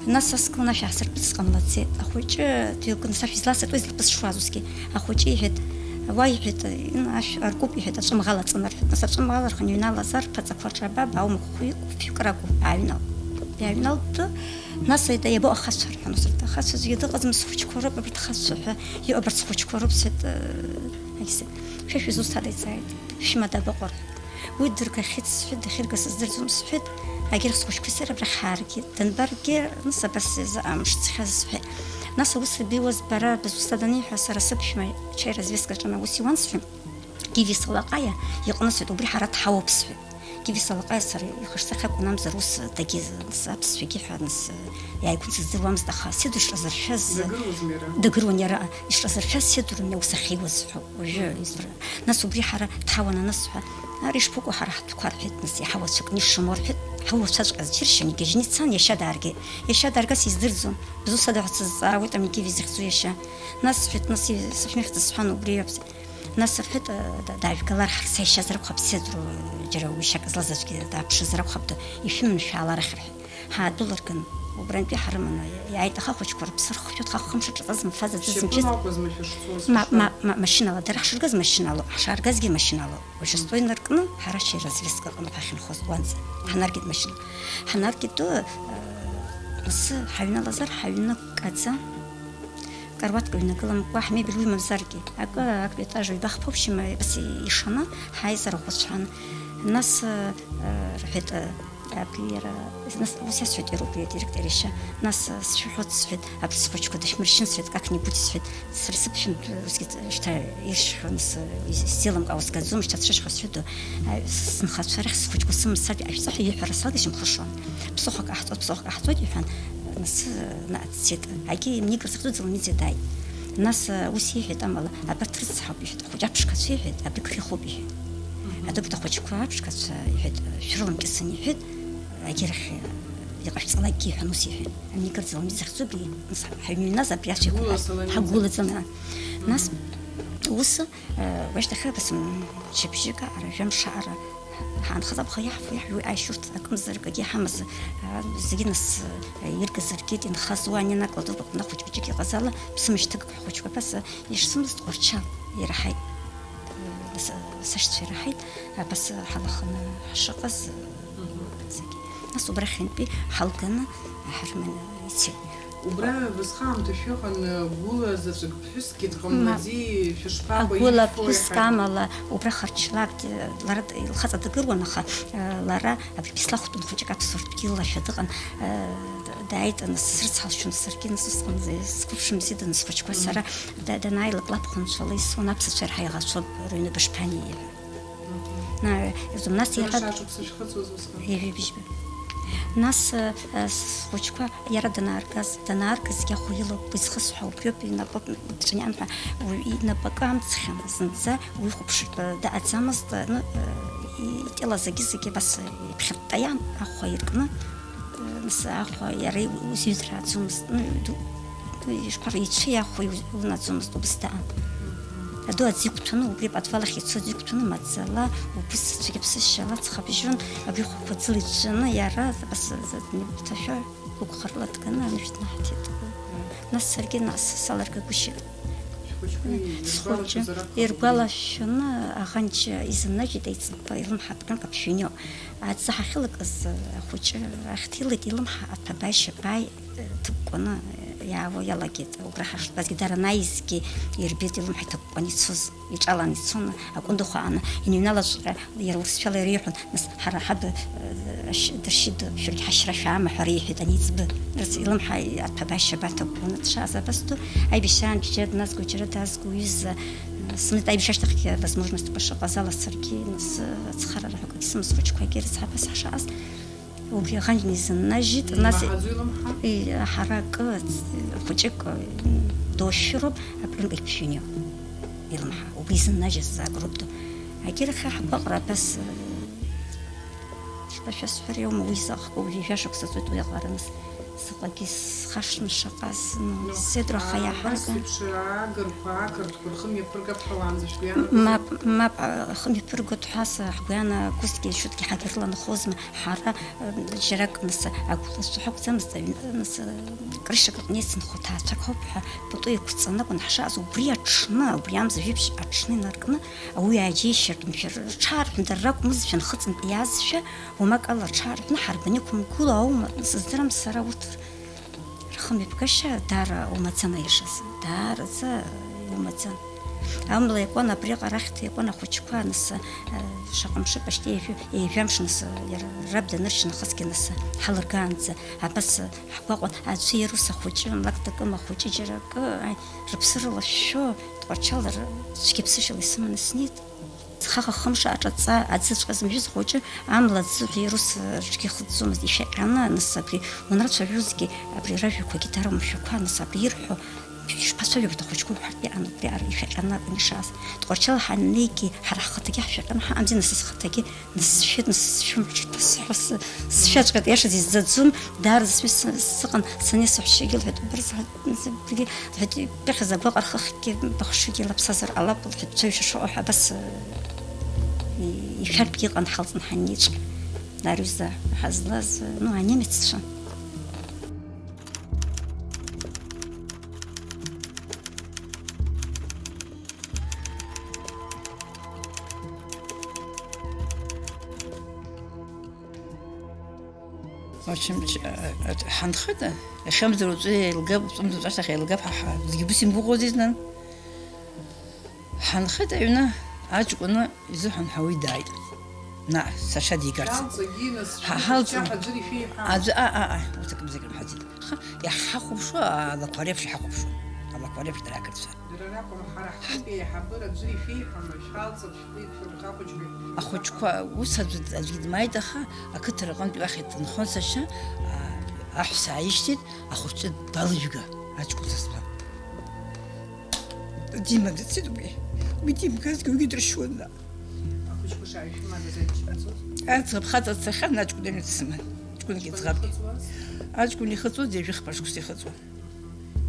нас аскылан ашә аасыртәыц сҟамлаӡеит. Ахәыҷы дҩагылан, сашә изласыртуаз, излаԥысшуаз усгьы. Ахәыҷы иҳәеит, уа, иҳәеит, ин-, ашә аркуп, иҳәеит, аҵәымӷ алаҵаны, рҳәеит. Нас аҵәымӷ алархын, иҩналазар, рԥаҵақәа рҿаба, баумак хәҩык, фҩык ракәу, ааҩнал. Иааҩналт, нас, еиҭа иабо ахацәа рҳәон, ус рҳәеит, ахацәа зегьы дыҟаӡам, схәыҷқәа роуп, абарҭ ахацәа ҳәа, иҟоу абарҭ схәыҷқәа роуп, сҳәеит, э, Алиса. Шәа шәызусҭада, иҵааит, шәымаҭәа абаҟоу, рҳәеит. Уи дыргахьеит, сҳәеит, дахьыргаз сыздырӡом, сҳәеит, егьырҭ схәыҷқәеи сареи абрахь ҳааргеит. Данбаргеи, нас абас изы амш ҵхьаз, сҳәеит. Нас аус абиуаз бара, бызусҭада аниҳәа, сара сыԥшәма ачаи разведкаҿы аус иуан, сҳәеит. Гиви Салаҟаиа иҟны, сҳәеит, убри ҳара дҳауп, сҳәеит. Гиви Салаҟаиа сара ихы шсахьакәын амзар, ус дагьы, нас аԥсшәагьы ҳәа, нас иааигәан сыздыруамызт, аха Седу ишразыршәаз, Дагыруазма иара? Дагыруан иара, ишразыршәаз Седу рымҩа ус ахьиуаз ҳәа, уажәы избра. Нас убри ҳара дҳауан анысҳәа, ара ишԥыкәу ҳара ҳтәқәа, рҳәеит, нас иаҳауацәа кны ишымоу, рҳәеит, ҳауацәаҵәҟьа џьыршьан, игьежьны ицан, иашьа дааргеит. Иашьа дааргаз сиздырӡом, бызусҭада ҳәа сызҵаауеит, ами Гиви зыхьӡу иашьа. Нас, сҳәеит, нас сышәмыхьӡ сҳәан, убри иоуп. Нас рҳәеит, да-, даажәгалар ҳарсаишьазар акәхап, сеидру џьара уи шьак злаз аӡәгьы дааԥшызар акәхап, ишәыман шәаалар ахь, рҳәеит. Ҳаадәылырган, убрантәи ҳарыманы иааит, аха ахәыҷқәа рыԥсы рхшәоит, ха хымш аҿаҵа зынфаз аӡы зымчыз. Шьапыла акәызма шәышцоз? Ма-, ма-, ма-, машьынала, дара ҳшыргаз машьынала, ҳшааргазгьы машьынала. Уажәы сто инаркны, ҳара шьеи разведка аҟны ҳахьынхоз уанӡа. Ҳанаргеит машьына. Ҳанаргеит, ы, асы ҳаҩналазар, ҳаҩны ккаӡа. Каруаҭк ҩнагыламкәа, ҳмебель уимамзаргьы, акы, актәи етаж ҩба-хԥа, в общем, ишаны ҳаизар ӷәӷәацәан. Нас, э, рҳәеит, э, абри иара, нас ус иасҳәеит иара убри адиректор иашьа. Нас, э, сшәыҳәоит, сҳәеит, абри схәыҷқәа дышәмыршьын, сҳәеит, как-нибудь, сҳәеит, сара сыԥшәма, э, усгьы шьҭа иршьхьоу, нас, э, из-, изеилымкаауа сгаӡом, шьҭа дсышьхьоу, сҳәеит, э, сынхацәа рахь схәыҷқәа сымцартә, ашәҵа ҳәа иҳәара салгашьа мхышуан. Ԥсыхәак ҟаҳҵоит, ԥсыхәак ҟаҳҵоит, иҳәан, Нас, э, на, дцеит. Егьи Нигор захьӡу Ӡламиӡе дааит. Нас, э, ус иҳәеит, амала, абарҭ рыцҳауп, иҳәеит, ахәыҷы аԥшқацәа, иҳәеит, абри гәхьыхәуп, иҳәеит. Мгм. Адәыгәҭа ахәыҷқәа аԥшқацәа, иҳәеит, шәрыламкьысын, иҳәеит, егьырахь, э, иҟашәҵалакгьы, иҳәан, ус иҳәеит. Нигор Ӡламиӡе захьӡу абри, нас, ҳаҩныҩназ абри ацәеиқәа ҳагәылаҵаны. Нас, ус, Уажәшьҭахьҟа ԥсымшьыбжьык аҟара, жәамш аҟара ҳаанхаз акәхап, иаҳфо, иаҳжәуа аишьурҭа акымзаракгьы иҳамаз, а, зегьы нас, а, иргаз ргеит, инхаз уа ани ана аколдовка аҟны хәыҷ-быҷык иҟаз ала, ԥсымшьҭыгак ҳхәыҷқәа ԥаса ишсымаз Тҟәарчал ираҳаит. Нас, а, сашьцәа ираҳаит, абас ҳалаханы ҳшыҟаз, а, зегьы. Нас убрахьынтәи ҳалганы ҳарманы ицеит. Убра убасҟан аамҭа шәыҟан, гәыла заҵәык ԥҳәысгьы дҟамлаӡеи, шәышԥаҟоу, Агәыла ишәфои ԥҳәыск ҳәа? Амала, убра Харчлак, д-, лара д-, лхаҵа дагыруан, аха, э, лара абри Беслахәтәын хәыҷык аԥсуа дгьыл лашәа дыҟан, э, д-, дааит, нас срыцҳалшьон саргьы, нас усҟан сқәыԥшымзи, даны схәыҷқәа Мгм. сара, да-, данааилак лабхәынҵәала исуан, аԥсацәа ирҳаиӷацәоуп, рыҩны бышԥанеи? Мгм. На, изумнас Шәара иаҳәа-, шәашықәса шәхыҵуаз усҟан? Ҩажәи быжьба. Нас, э, э, схәыҷқәа иара данааргаз, данааргазгьы ахәы илоуп, изхысҳәо убриоуп, инапы ҿиан ҳәа, уи инапы акы амҵхьан, зынӡа уи хәаԥшыртә даҟаӡамызт, ну, э, и-, итәала зегьы-зегьы абас иԥхьытта иан, ахәа иркны, э, нас ахәа иара изҩыҵрааӡомызт, ну, ду-, ишԥа-, ицәа иахәо иу-, иунаӡомызт, убыс даан. Аду аӡы иқәҭәаны, убри аподвал ахь ицо аӡы иқәҭәаны, маӡала, убыс цәгьаԥсышьала ҵхабжьон, абри хәақәа ӡыла иҿжаны, иара, абас, ҭашәа гәықәхарыла дганы анышә днаҳҭеит. Нас саргьы, нас салыргагәышьеит. Шәхәыҷқәа Схәыҷы иргәалашәозар акәхап? Иргәалашәаны, аӷанҷ изыннажьит аиҵбы, илымҳа апринк аԥшәынҩы. Аҵәца ҳахьылакыз, ахәыҷы ахьҭилеит, илымҳа аҭәабаи шьабаи, э, ҭыкәкәаны, э, иаауа иалагеит. Убра ҳаштәазгьы дара анаизгьы ирбеит илымҳа иҭыкәкәаны ицоз. Иҿалан ицон, акәындыхәа ааны, иныҩналаҵәҟьа иара урысшәала иреиҳәон, нас ҳара ҳаб, э, ашь-, дыршьит, шәаргь ҳашьра шәаама ҳәа реиҳәеит аниҵбы. Рыц-, илымҳа аҭәабашьа абарҭ агәыланы дшааз абас ду, аибашьраан џьара дназго, џьара дазго уҩыза, э, смит аибашьра ашьҭахьгьы возможностқәа шыҟаз ала саргьы, нас, э, ацхыраара ҳәа акгьы сымаз, схәыҷқәагьы рыцҳа абас ҳшааз. Убри аҟынтә изыннажьит, нас Имаҳаӡо илымҳа? И-, ҳара акы, ц-, хәыҷык, м, дошьроуп, апринк иԥшәынҩы илымҳа. Убри изыннажьыз агрупп ду. Агьырахь ҳгәаҟра абас, э, шәасҳәар иоума, уи заҟа, уи жәашықәса ҵуеит уи аҟара, нас заҟагьы схашҭны шаҟа, ну, Ну, седроха а, иаҳарган. Абас еиԥш агырқәа, ақырҭқәа рхы мҩаԥыргап ҳәа уаанӡа шәгәы иаанагозар? Мап, мап, а, ахы мҩаԥыргоит ҳәа са ҳгәы иаанагозҭгьы, шәытәгьы ҳагьрыланхозма. Ҳара, м, џьарак, нас, агәылацәа ҳакәӡамызт, аҩны, нас, м, крышак аҟны исынхо ҭаацәак ҳауп ҳәа, пату еиқәҵаны акәын ҳшааз, убри аҽны, убри амза жәибжь аҽны инаркны, ауаҩы ааџьеишьартә, мшәар, рҽаарҳәны, дара ракәмызшәа, нхыҵынтә иаазшәа, уамак ала рҽаарҳәны, ҳарбаны иқәымгыло аума, сыздырам сара урҭ Рхымҩаԥгашьа даара умаӡан, аиашазы, даараӡа иумаӡан. Амла иакуан, абриаҟара ахьҭа иакуан ахәыҷқәа, нас, э, шаҟа мшы, почти ҩажәа-, ҩажәа мшы, нас, иара раб даныршь нахысгьы, нас, ҳалыргаанӡа, абас, э, ҳгәаҟуан, аӡәы ирус ахәыҷы, лак такым ахәыҷы џьара акы, аи, рыԥсы рылашәшәо, Тҟәарчал р-, цәгьаԥсышьала исыманы снеит. Хаха-хымш аҿаҵа аӡыҵәҟьа зымжәыз хәыҷы, амла аӡы ҳәа ирус рҿгьы ихыҵӡомызт, ишәаҟьаны, нас абри уанрацәажәозгьы, абри ражәақәагьы дара умшәақәа, нас абри ирҳәо, ишԥацәажәо абарҭ ахәыҷқәа уҳәартә иҟан, убри ар-, ишәаҟьаны акәын ишааз. Тҟәарчал ҳаннеигьы, ҳара ҳхаҭагьы ҳшәаҟьаны ҳаҟамзи, нас схаҭагьы, нас сшәеит, нас сшәымҽит, сҳәо сы-, сшәаҵәҟьеит, иашаз изӡаӡом, даара зсҩы сы-, сыҟан, саниасҳәа шьагьы лҳәеит, убырзаҳ-, Зегьы, ҳәатәи ԥыхьа закәаҟ рхыхьгьы быхшыгьы лаԥсазар ҟалап, лҳәатәцәа ишашоу ҳәа абас, э, ишәартә иҟан ҳалҵны ҳаннеиҵәҟьа. Ари ҩыза ҳазлаз, ну, анемеццәа. Очамч-, а, а, ҳанхыда, иахьамзар уаҵәы еилгап, ҵәымзар уаҵәы ашьҭахь еилгап, ҳа, ҳа, зегьы убас имгәыӷуазеи знан? Ҳанхеит аҩны, аҷкәыны изыҳәан ҳәа уи дааит. Наҟ, сашьа дигарц. Шәалҵ, агьи, нас, Ҳа, шәгәы ҳалҵын. Шәшьа аӡәыр ишәеиҳәама? Аӡәы, а, а, а, урҭ акымзарак рымҳәаӡеит. Аха иаҳхәаԥшуа алақәа реиԥш иҳахәаԥшуан. Алақәа реиԥш дара ақырҭцәа. Дара ракәым, ҳара ҳтәы еиҳабы аӡәыр ишәеиҳәама, шәалҵ, шәхәы-, шәыргахәыҷқәа. Ахәыҷқәа ус аӡәы, аӡәгьы дмааит, аха ақыҭа рҟынтә уахь дынхон сашьа, а, аҳәса ааишьҭит, ахәыҷы далыжәга, аҷкәын сасба. Дима дыцит уи. Уи димгазгьы уигьы дыршьуан. Ахәыҷқәа шааишәымадаз аибашьра ҟаҵоз? Аӡӷаб хаҵа дцахьан, аҷкәын аҩны дсыман. Ҷкәынгьы Аҷкәын ӡӷабгьы. Ихыҵуаз? Аҷкәын ихыҵуаз, ҩажәи хԥа шықәса ихыҵуан.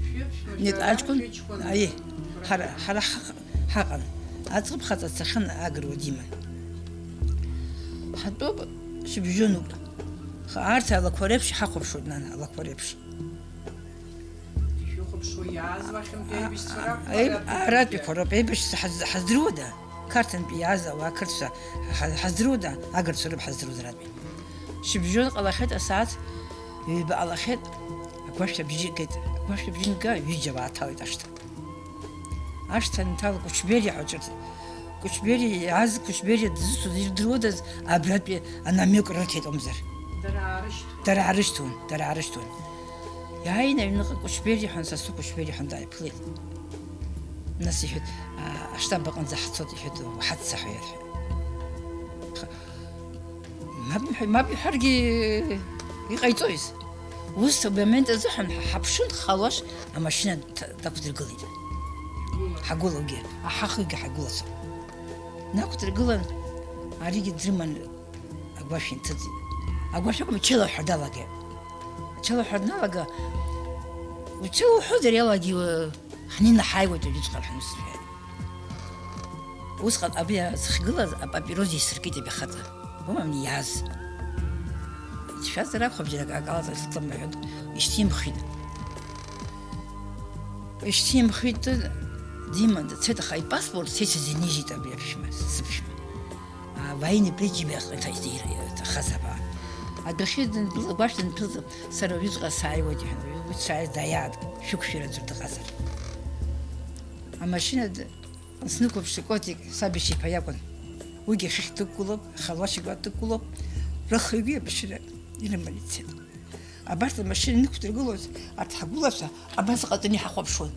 Шәҩыԥшьма Нет, шәара аҷкәын, шәыҷкәын аиеи, ҳара, ҳара ҳаҟ-, ҳаҟан. Аӡӷаб хаҵа дцахьан, агыруа диман. Ҳатәоуп, шьыбжьонуп. Ха-, арҭ алақәа реиԥш иҳахәаԥшуеит, нана, алақәа реиԥш. Ишәыхәаԥшуа иааз уахьынтәи аибашьцәа ракәхап, Аи-, аратәи аратәиқәа роуп, аибашьцәа ҳаз-, ҳаздыруада? Қарҭынтәи иааз ауаа ақырҭцәа ҳа-, ҳаздыруада? Агырцәа роуп ҳаздыруаз аратәи. Шьыбжьон ҟалахьеит асааҭ ҩба ҟалахьеит, агәашә абжьы геит, агәашә абжьы нга ҩыџьа уааҭалеит ашҭа. Ашҭа анҭал Кәычбери ҳәа ҿырҭ-, Кәычбери иааз, Кәычбери дызусҭоу ирдыруадаз, абратәи анамиок рырҭеит акәымзар. Дара аарышьҭуан. Дара аарышьҭуан, дара аарышьҭуан. Иааин аҩныҟа Кәычбери ҳәа, сасу Кәычбери ҳәа дааиԥылеит. Нас иҳәеит, а, аштаб аҟынӡа ҳцоит, иҳәеит, уҳаццаҳәа иарҳәеит. Мап иҳәа-, мап иҳәаргьы Иҟаиҵоиз? Ус абри амомент азыҳәан ҳа ҳаԥшын, Халуаш амашьына ҭа-, дақәдыргылеит. Ҳагәылоугьы, аҳахыгьы ҳагәылацәа. Нақәдыргылан, аригьы дрыман агәашә инҭыҵит. Агәашә акәым, ачелаҳәа далагеит. Ачелаҳәа дналага, учелаҳәозар иалагеи, ҳнеины ҳааиуеит уажәыҵәҟьа ҳнусырҳәа. Усҟан абри сахьгылаз апапирос исыркит абри ахаҵа. Умам иааз. Ицәшәазар акәхап, џьара акы, акалаҵа слымҳәоит. Ишьҭимхит. Ишьҭимхит, диман дцеит, аха ипаспорт са исзынижьит абри аԥшәма, сыԥшәма. А, военный пленчик иахҟьан ҭахаз аба. Адәахьы дындәылҵ-, агәашә дындәылҵ-, сара уажәыҵәҟьа сааиуеит, иҳәан, уи дшааиз дааиаат, шәықәшәара аӡәыр дыҟазар. Амашьына д-, снықәыԥшит, Котик, саб иашьа иԥа иакәын. Уигьы ахьхь дықәгылоуп, Халуашь игәы дықәгылоуп, рыхҩыкгьы амашьына ирыманы ицеит. Абарҭ амашьына инықәдыргылоз арҭ ҳгәылацәа абас ҟаҵаны иҳахәаԥшуан.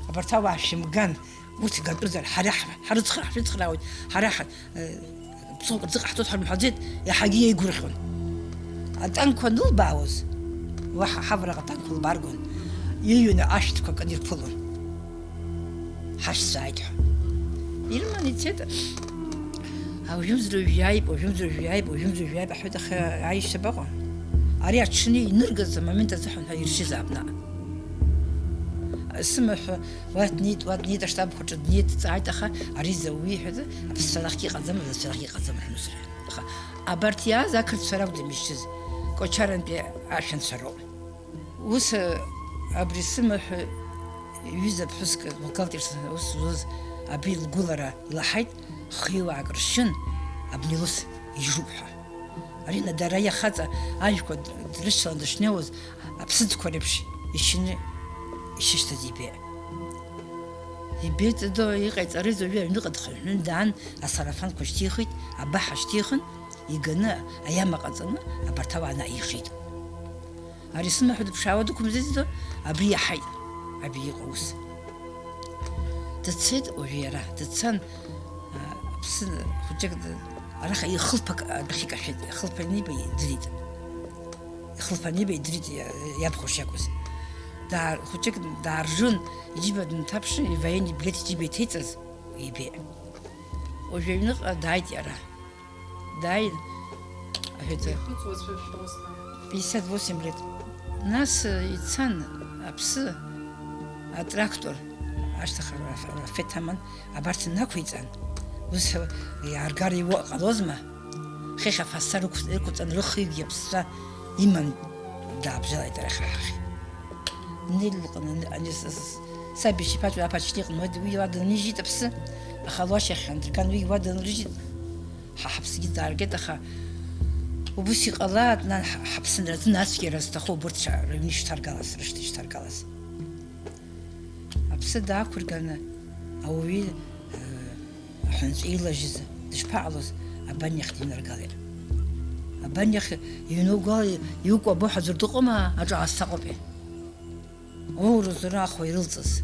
Абарҭ ауаа шәымган, урҭ гатәызар, ҳара ҳ-, ҳрыцхра-, ҳрыцхраауеит, ҳара ҳ-, э, ԥсыхәак рзыҟаҳҵоит ҳәа рымҳәаӡеит, иаҳагьы еигәырӷьон. Атанкқәа анылбаауаз, уаҳа ҳавараҟа атанкқәа лбааргон, иҩны ашәҭқәа кны ирԥылон. Ҳашьцәа ааит ҳәа. Ирыман ицеит. Уажәымзар уажә иааип, уажәымзар уажә иааип, уажәымзар уажә иааип, аҳәоит, аха аишьцәа абаҟоу? Ари аҽны иныргаз амомент азыҳәан ҳәа иршьызаап наҟ. Сымаҳә уа днеит, уа днеит, аштаб хәаҿы днеит, дҵааит, аха ари зауи иҳәаз, аԥсцәа рахьгьы иҟаӡам, ласцәа рахьгьы иҟаӡам ҳнусра. Аха абарҭ иааз ақырҭцәа ракәӡам изшьыз, Кочарантәи ашәанцәа роуп. Ус, абри сымаҳә ҩыза ԥҳәыск, бухгалтерс ус зуз, абри лгәылара илаҳаит, хиуаак ршьын, абни лус ижуп ҳәа. Арина дара иахаҵа ажәқәа д-, дрышьҭалан дышнеиуаз, аԥсыӡқәа реиԥш ишьны ишышьҭаз ибеит. Ибеит, дадо, иҟаиҵарыз уажәы аҩныҟа дхынҳәны даан, асарафанқәа шьҭихит, абаҳа шьҭихын, иганы, аиама ҟаҵаны, абарҭ ауаа наҟ ишеит. Ари сымаҳә дыԥшаауа дықәымзызт, абри иаҳаит, абри иҟоу ус. Дцеит уажәы иара, дцан, а, аԥсы хәыҷык д-, араҟа ихылԥак адәахьы икашәеит, ихылԥа аниба идырит. Ихылԥа аниба идырит иа-, иабхәа шиакәыз. Даар-, хәыҷык дааржын, иџьыба дынҭаԥшын, ивоенный билет иџьыба иҭеиҵаз ибеит. Уажәы аҩныҟа дааит иара. Дааин, аҳәеит. Ихыҵуазшәа шәоуасҭа. Пятьдесят восемь лет. Нас, э, ицан аԥсы, атрактор, ашьҭахь ра-, ра-, рафеҭ аман, абарҭ инақәиҵан. Ус, э, иааргар иуа ҟалозма? Хыхь афасса рықә-, рықәҵан, рыхҩыкгьы аԥсцәа иман, даабжьалеит арахь аҳахь. Нель лҟны, ани-, с-, с-, саб ишиԥаҵәо аԥач иҟны уи уа дынижьит аԥсы, аха луашьахь андырган уи уа дынрыжьит. Ҳа ҳаԥсгьы дааргеит, аха убыс иҟалааит, нан, ҳа-, ҳаԥсынра азын ацәгьара зҭаху убырҭ ша-, рыҩны ишҭаргалаз, рышҭа ишҭаргалаз. Аԥсы даақәырганы ауаҩы, э, аҳәынҵәа илажьыз дышԥаҟалоз, абаниахь динаргалеит. Абаниахь иҩнугала иукәа абоҳәа ӡәыр дыҟоума, аҿаасҭаҟәапи? Оурызу рахәа ирылҵыз.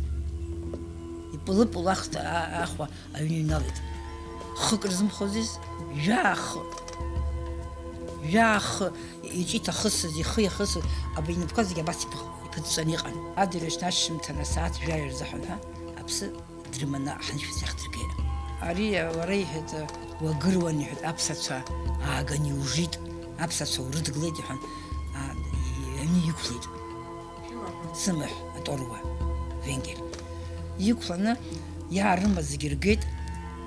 Ипылы-пылахт а-, ахәа аҩны иҩналеит. Хык рзымхозиз, жәаа хы, жәаа хы иҿы иҭахысыз, ихы иахысыз, абри инапқәа зегьы абас иԥых-, иԥыҵәҵәаны иҟан. Адырҩаҽны ашьжьымҭан асааҭ жәаҩа рзыҳәан ҳәа аԥсы дрыманы аҳаншәа сахьдыргеит. Ари, уара, иҳәеит, уагыруан, иҳәеит, аԥсацәа ааган иужит, аԥсацәа урыдгылеит, иҳәан, а, аҩны иқәлеит. Сымаҳә аторуа, венгер. Иқәланы, иаарымаз зегьы ргеит,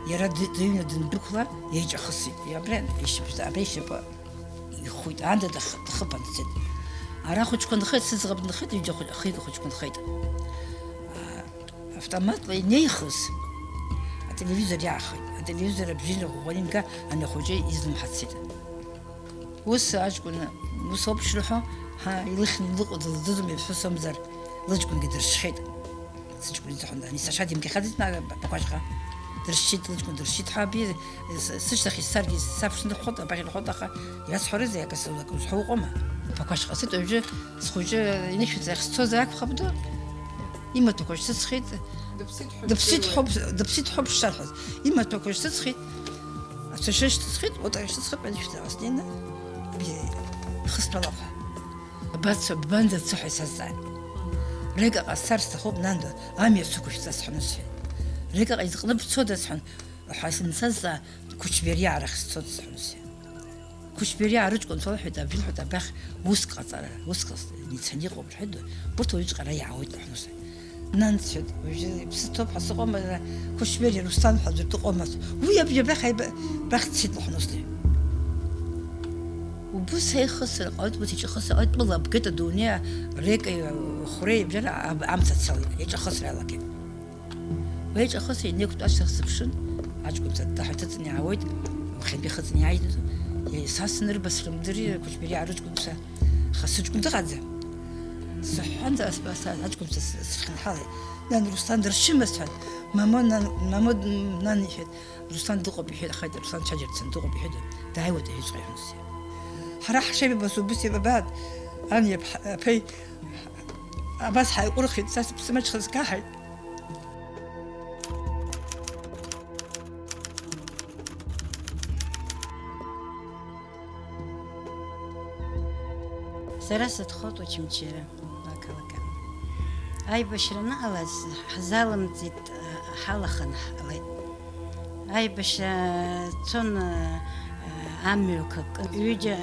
иара ды-, дыҩны дындәықәла, иеиҿахысит. Абра ишьапы, абра ишьапы ихәит, аанда дых-, дхыԥан дцеит. Ара ахәыҷқәа нхеит, сыӡӷаб нхеит, ҩыџьа хәы-, хҩык ахәыҷқәа нхеит. А, автоматла инеихыз, ателевизор иаахеит. Ателевизор абжьы ӷәӷәа инга, ани ахәыҷы излымҳа дцеит. Ус аҷкәын, ус ауп шрыҳәо, ҳа, илыхьны илыҟоу дылзыӡом, иԥҳәыс амзар, лыҷкәынгьы дыршьхьеит. Сыҷкәын изыҳәан, ани сашьа димгахьаӡеит, ма, бақәаҵәҟьа. Дыршьит, лыҷкәын дыршьит ҳәа, аби, с-, сышьҭахь исцаргьы, саԥшны дыхәхәоит, абаҟьа дыхәхәоит, аха иасҳәарызеи, акы сылак узҳәо уҟоума? Бақәаҵәҟьа сыҭ, уажәы схәыҷы инышәынҭра ахьцоз акәхап ду. Имаҭәақәа шьҭысхит. Дыԥсит ҳәа дыԥсит дыҩуа. Ҳәа, дыԥсит ҳәа шьҭарҳәоз. Имаҭәақәа шьҭысхит. Ацәашьы шьҭысхит, уа шьҭысхит, ԥыҭк шьҭысхит, снеины, бзиа, ихысҭәалап ҳәа. Бацо, ббанӡа цо ҳәа исазҵааит. Рекаҟа сцар сҭахуп, нанду, амҩа сықәышәҵа сҳәан усҳәеит. Рекаҟа изҟны бцода сҳәан, ҳәа сынсазҵаа, Қәычбериа арахь сцоит сҳәан усҳәеит. Қәычбериа арыҷкәынцәа лҳәеит, абжьы лҳәеит, абрахь уск ҟаҵара, уск ҟаз-, ницаны иҟоуп рҳәеит, урҭ уаҩыҵәҟьа ара иаауеит рҳәан усҳәеит. Нан, сҳәеит, уажәы иԥсы ҭоуп ҳәа сыҟоума, Қәычбериа Русҭан ҳәа аӡәыр дыҟоума? Уи абжьы абрахь аиб-, абрахь дцеит лҳәан усҳәеит. Убыс аихысра ҟалоит, убыс иҿахысра ҟалоит, тәыла абгеит адунеи, рекеи, хәреи, бжьара аб-, амца цалеит, иҿахысра иалагеит. Уи иҿахысра инеиқәтәаз сыхсыԥшын, аҷкәынцәа дҭаҳәа ҭыҵны иаауеит, уахьынтәи ихыҵны иааит, са санырба срымдыри, Қәычбериа рыҷкәынцәа, аха сыҷкәын дыҟаӡам. Сыҳәҳәан, са, са, са, аҷкәынцәа с-, схьынҳалеит. Нан, Руслан дыршьыма сҳәан, мамоу, нан, мамоу, нан, иҳәеит. Руслан дыҟоуп иҳәеит, аха Руслан дцәажәарц дыҟоуп иҳәеит, дааиуеит иҳәеит сҳәан усиа. Ҳара ҳшеибабаз убыс еибабааит, ани аԥҳа-, аԥеи абас ҳаиҟәырхит, са сыԥсы маҷхаз каҳаит. Сара сынхоит Очамчыра ақалақь. Аибашьра аныҟалаз, ҳзалымҵит, ҳалаханы ҳҟалеит. Аибашьра цон, амҩақәа кын. Ҩыџьа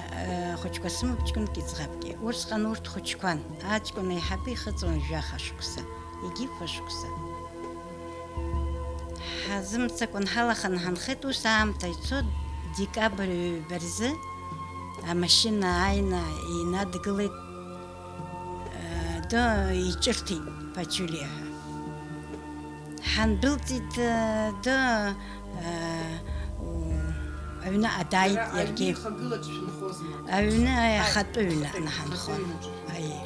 хәыҷқәа сымоуп, ҷкәынки ӡӷабки. Усҟан урҭ хәыҷқәан. Аҷкәын аиҳабы ихыҵуан жәаха шықәса, егьи фышықәса. Ҳазымцакәан ҳалаханы ҳанхеит, ус аамҭа ицо, декабрь ҩба рзы амашьына ааины инадгылеит, э, до, иҿырҭит Ԥачулиа ҳәа. Ҳандәылҵит, э, до, э, у-, аҩныҟа дааит иара иаргьы. Аҩны ихагылаҿ шәынхозма? Аҩны, ҳаи, ахатәы ҩны ахатәы, аҟны ҳанхон. Ахатәы ҩнаҿы. Аиеи.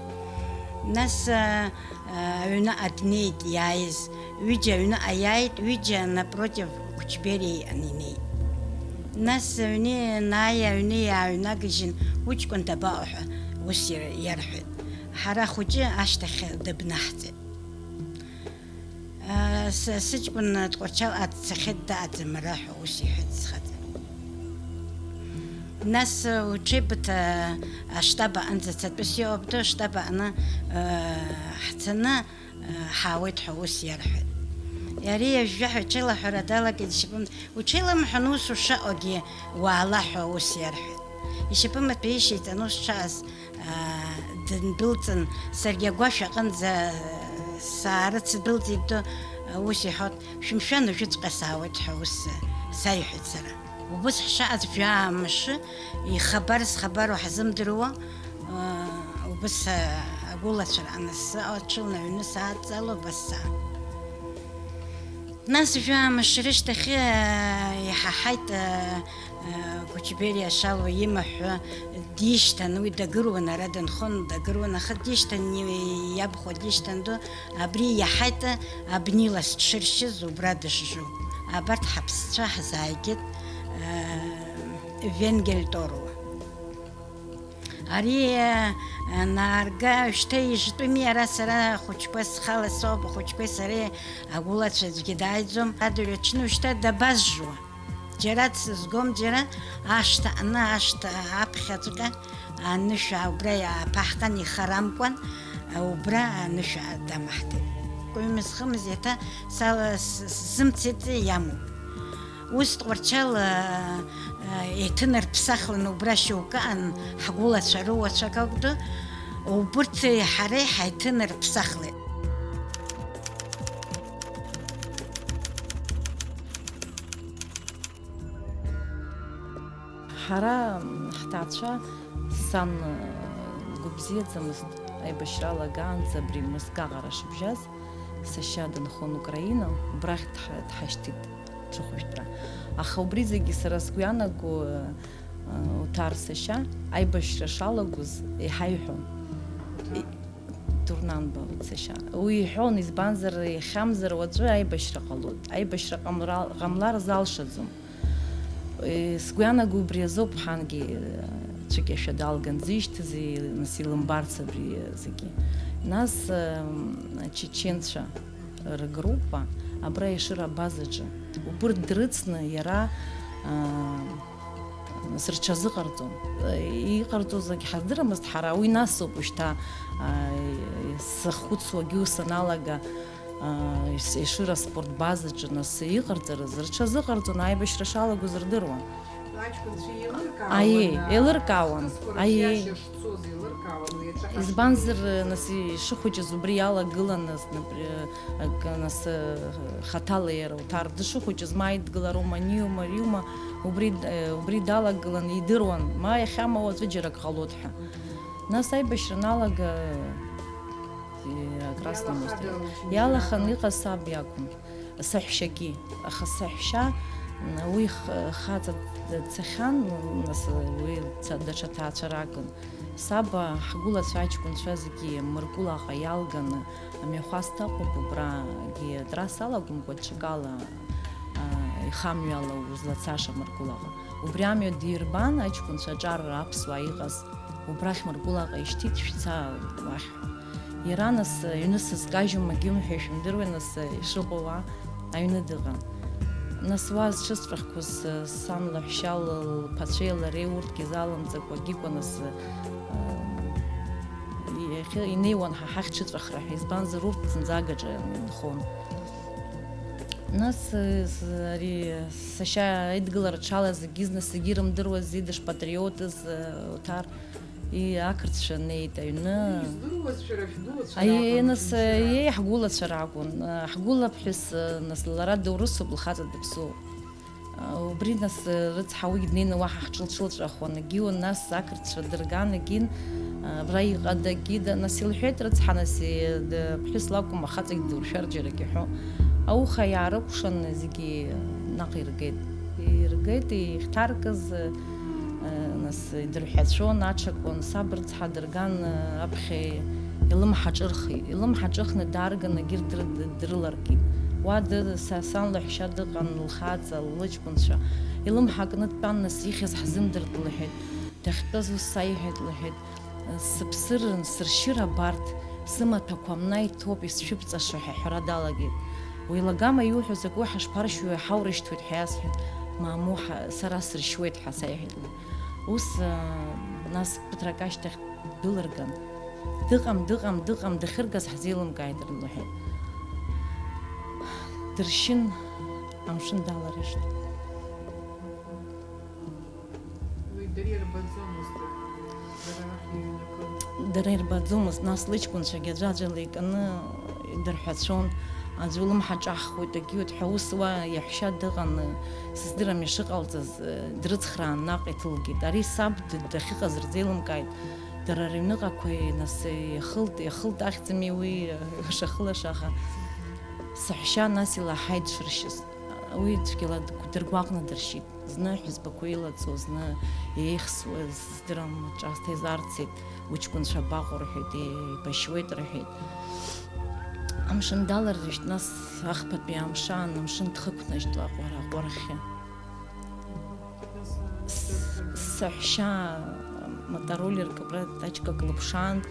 Нас, э, аҩныҟа днеит иааиз, ҩыџьа аҩныҟа иааит, ҩыџьа напротив Кучбериа иҟан инеит. Нас аҩны ианааи, аҩны иааҩнагыжьын, уҷкәын дабаҟоу ҳәа ус иар-, иарҳәеит. Ҳара ахәыҷы ашьҭахь дыбнаҳҵеит. Ас-, сыҷкәын Тҟәарчалҟа дцахьеит, дааӡам ара ҳәа ус иҳәеит схаҵа. Нас уҽеибыҭа аштаб аҟынӡа цатәыс иҟоуп, ду аштаб аҟны, э, ҳцаны, э, ҳаауеит ҳәа ус иарҳәеит. Иара ҩажәа ҳәа иҽеилаҳәара далагеит, ишьапы, уҽеиламҳәан, ус ушаҟагьы уаала ҳәа ус иарҳәеит. Ишьапы маҭәа ишьеиҵан ус дшааз, аа, дындәылҵын, саргьы агәашә аҟынӡа саарыцдәылҵит, ду, ус иҳәоит, шәымшәан, уажәыҵәҟьа саауеит ҳәа ус саиҳәеит сара. Убыс ҳшааз жәаа мшы, ихабар зхабару ҳзымдыруа, аа, убыс, аа, агәылацәа рҟны сыҟоу, аҽылны аҩны саадҵало, убас саан. Нас жәаа мшы рышьҭахьы, аа, иҳаҳаит, аа, Кучбериа Шалуа имаҳәы дишьҭан, уи дагыруан, ара дынхон, дагыруан, аха дишьҭан, иабхәа дишьҭан, ду, абри иаҳаит, абнилас дшыршьыз, убра дышжу. Абарҭ ҳаԥсцәа ҳзааигеит, аа, Венгельторуа. Ари, аа, анаарга, шьҭа ижтәыми, ара сара ахәыҷқәа схала соуп, ахәыҷқәеи сареи агәылацәа аӡәгьы дааиӡом. Адырҩаҽны шьҭа дабазжуа? Џьара дсызгом, џьара ашҭа аҟны, ашҭа аԥхьаҵәҟьа анышә убра иааԥаҳҟан, ихарамкәан, убра анышә дамаҳҭеит. Кәымз-хымз еиҭа сала-, с-, сзымцеит, иамоуп. Ус Тҟәарчал, а, а, еиҭанарԥсахлан убра шьоукы аан, ҳгәылацәа рыуацәа какәды, убырҭи ҳареи ҳаиҭанарԥсахлеит. Ҳара, ҳҭаацәа, сан, э, лгәы бзиаӡамызт, аибашьра алагаанӡа абри Мыск аҟара шыбжьаз, сашьа дынхон Украина, убрахь дҳа-, дҳашьҭит, ҽыхәышәтәра. Аха убри зегьы сара сгәы ианаго, э, э, Уҭар сашьа аибашьра шалагоз еиҳа иҳәон. И-, Дурнанба сашьа. Уи иҳәон, избанзар, иахьамзар уаҵәы аибашьра ҟалоит. Аибашьра ҟамра-, ҟамлар залшаӡом. Е, сгәы ианаго убри азоуп, ҳангьы, е, цәыкьашәа далган дзишьҭызи, нас илымбарц абри зегьы. Нас, ем, ачеченцәа ргруппа абра Ешыра абазаҿы, убырҭ дрыцны иара, а, рҽазыҟарҵон. Иҟарҵоз акгьы ҳаздырамызт ҳара, уи насоуп уажәшьҭа, а, саххәыцуагьы ус аналага, а, ес-, Ешыра аспорт базаҿы нас иҟарҵарыз, рҽазыҟарҵон, аибашьра шалагоз рдыруан. Аҷкәынцәа еилыркаауан, Аиеи, еилыркаауан, ахҭысқәа аиеи. Рыхиашьа шцоз еилыркаауан, уи аҿы ҳашьҭоуп. Избанзар, нас ишыхәыҷыз убри иалагыланы, например, акы, нас, э, хаҭала иара уҭар дышыхәыҷыз, ма идгылароума, аниоума, ариоума, убри, э, убри далагыланы идыруан, ма иахьа, ма уаҵәы џьарак ҟалоит ҳәа. Нас аибашьра аналага, э, акрасны Иалахада музеи. Иалаханы иҟаз саб иакәын. Саҳәшьагьы, аха саҳәшьа, м, уи х-, хаҵа дцахьан, м, нас уи ца-, даҽа ҭаацәаракын. Саб, а, ҳгәылацәа аҷкәынцәа зегьы Мыркәылаҟа иалганы, амҩахәасҭа ыҟоуп, убрагьы атрасса алагәымкәа ҽакала, а, ихамҩала узлацаша Мыркәылаҟа. Убри амҩа дирбан аҷкәынцәа аҿар аԥсуаа иҟаз. Убрахь Мыркәылаҟа ишьҭит, шәца уахь. Иара нас, аҩны сызкажьума, агьымҳәа ишәымдыруеи, нас, ишыҟоу уа, аҩны дыҟан. Нас уа зҽызҵәахқәоз, сан лаҳәшьа лԥацәеи лареи урҭгьы залымҵакәа Гикәа нас, иахьы инеиуан ҳа ҳахь ҽыҵәахра ҳәа, избанзар урҭ зынӡа агаҿа инхон. Нас, ари сашьа идгылара дшалаз зегьы зны зегьы ирымдыруази дышпатриотыз, уҭар. И-, ақырҭцәа неит аҩны. Издыруаз шәара шәгәылацәа Аиеи, ракәын, нас, очамчыра. Иеи, ҳгәылацәа ракәын. Ҳгәылаԥҳәыс, нас, лара доурысуп, лхаҵа дыԥсуоуп. Убри, нас, рыцҳа уигь днеины уаҳа ҳҽылҽылҵәахуан. Егьиуан, нас, ақырҭцәа дырган, егьин, абра иҟадагьы, да-, нас, илҳәеит рыцҳа, нас, и-, д-, ԥҳәыс лакәым, ахаҵагь дуршәар џьарак иҳәо. Ауха иаарыкәшан, зегьы наҟ иргеит. Иргеит, ихьҭаркыз, Нас идырҳәацәон, аҽакуан, саб рыцҳа дырган, аԥхьа илымҳа ҿырхит. Илымҳа ҿыхны даарган, егьырҭ дры-, дрыларкит. Уа ды-, са, сан лаҳәшьа дыҟан, лхаҵа, лыҷкәынцәа. Илымҳа кны дтәан, нас ихьыз ҳзымдырт, лҳәеит. Дахьтәаз ус саиҳәеит, лҳәеит, сыԥсырын, сыршьыр абарҭ, сымаҭәақәа амна иҭоуп, исшәыбҵаша ҳәа аҳәара далагеит. Уи лагама иуҳәо закәу ҳашԥаршьуеи, ҳаурышьҭуеит ҳәа иасҳәеит, мамоу, ҳа-, сара сыршьуеит ҳәа саиҳәеит. Ус, аа, нас ԥыҭрак ашьҭахь дәылырган, дыҟам, дыҟам, дыҟам, дахьыргаз ҳзеилымкааит, лҳәеит. Дыршьын, амшын даларыжьт. Уи дара ирбаӡомызт, дара рахь иҩнакылт. Дара ирбаӡомызт, нас лыҷкәынцәагьы аӡәаӡәала икны идырҳәацәон, аӡәы улымҳа ҿаҳхуеит, агьиуеит ҳәа, ус уа иаҳәшьа дыҟан, сыздырам ишыҟалҵаз, дрыцхраан наҟ иҭылгеит. Ари саб д-, дахьыҟаз рзеилымкааит. Дара рыҩныҟақәа, нас, иахылт, иахылт ахьӡ-ами уи шахылаша, аха саҳәшьа нас илаҳаит дшыршьыз. Уи цәгьала д-, дыргәаҟны дыршьит. Зны аҳәызбақәа илаҵо, зны еихсуа, здырам, ҿаасҭа изаарцеит, уҷкәынцәа абаҟоу рҳәеит, еибашьуеит рҳәеит. Амшын даларыжьт, нас ахԥатәи амшаан амшын дхықәнажьт аҟәара-, аҟәарахьы. С-, саҳәшьа мотороллерк абра тачкак лыԥшаан,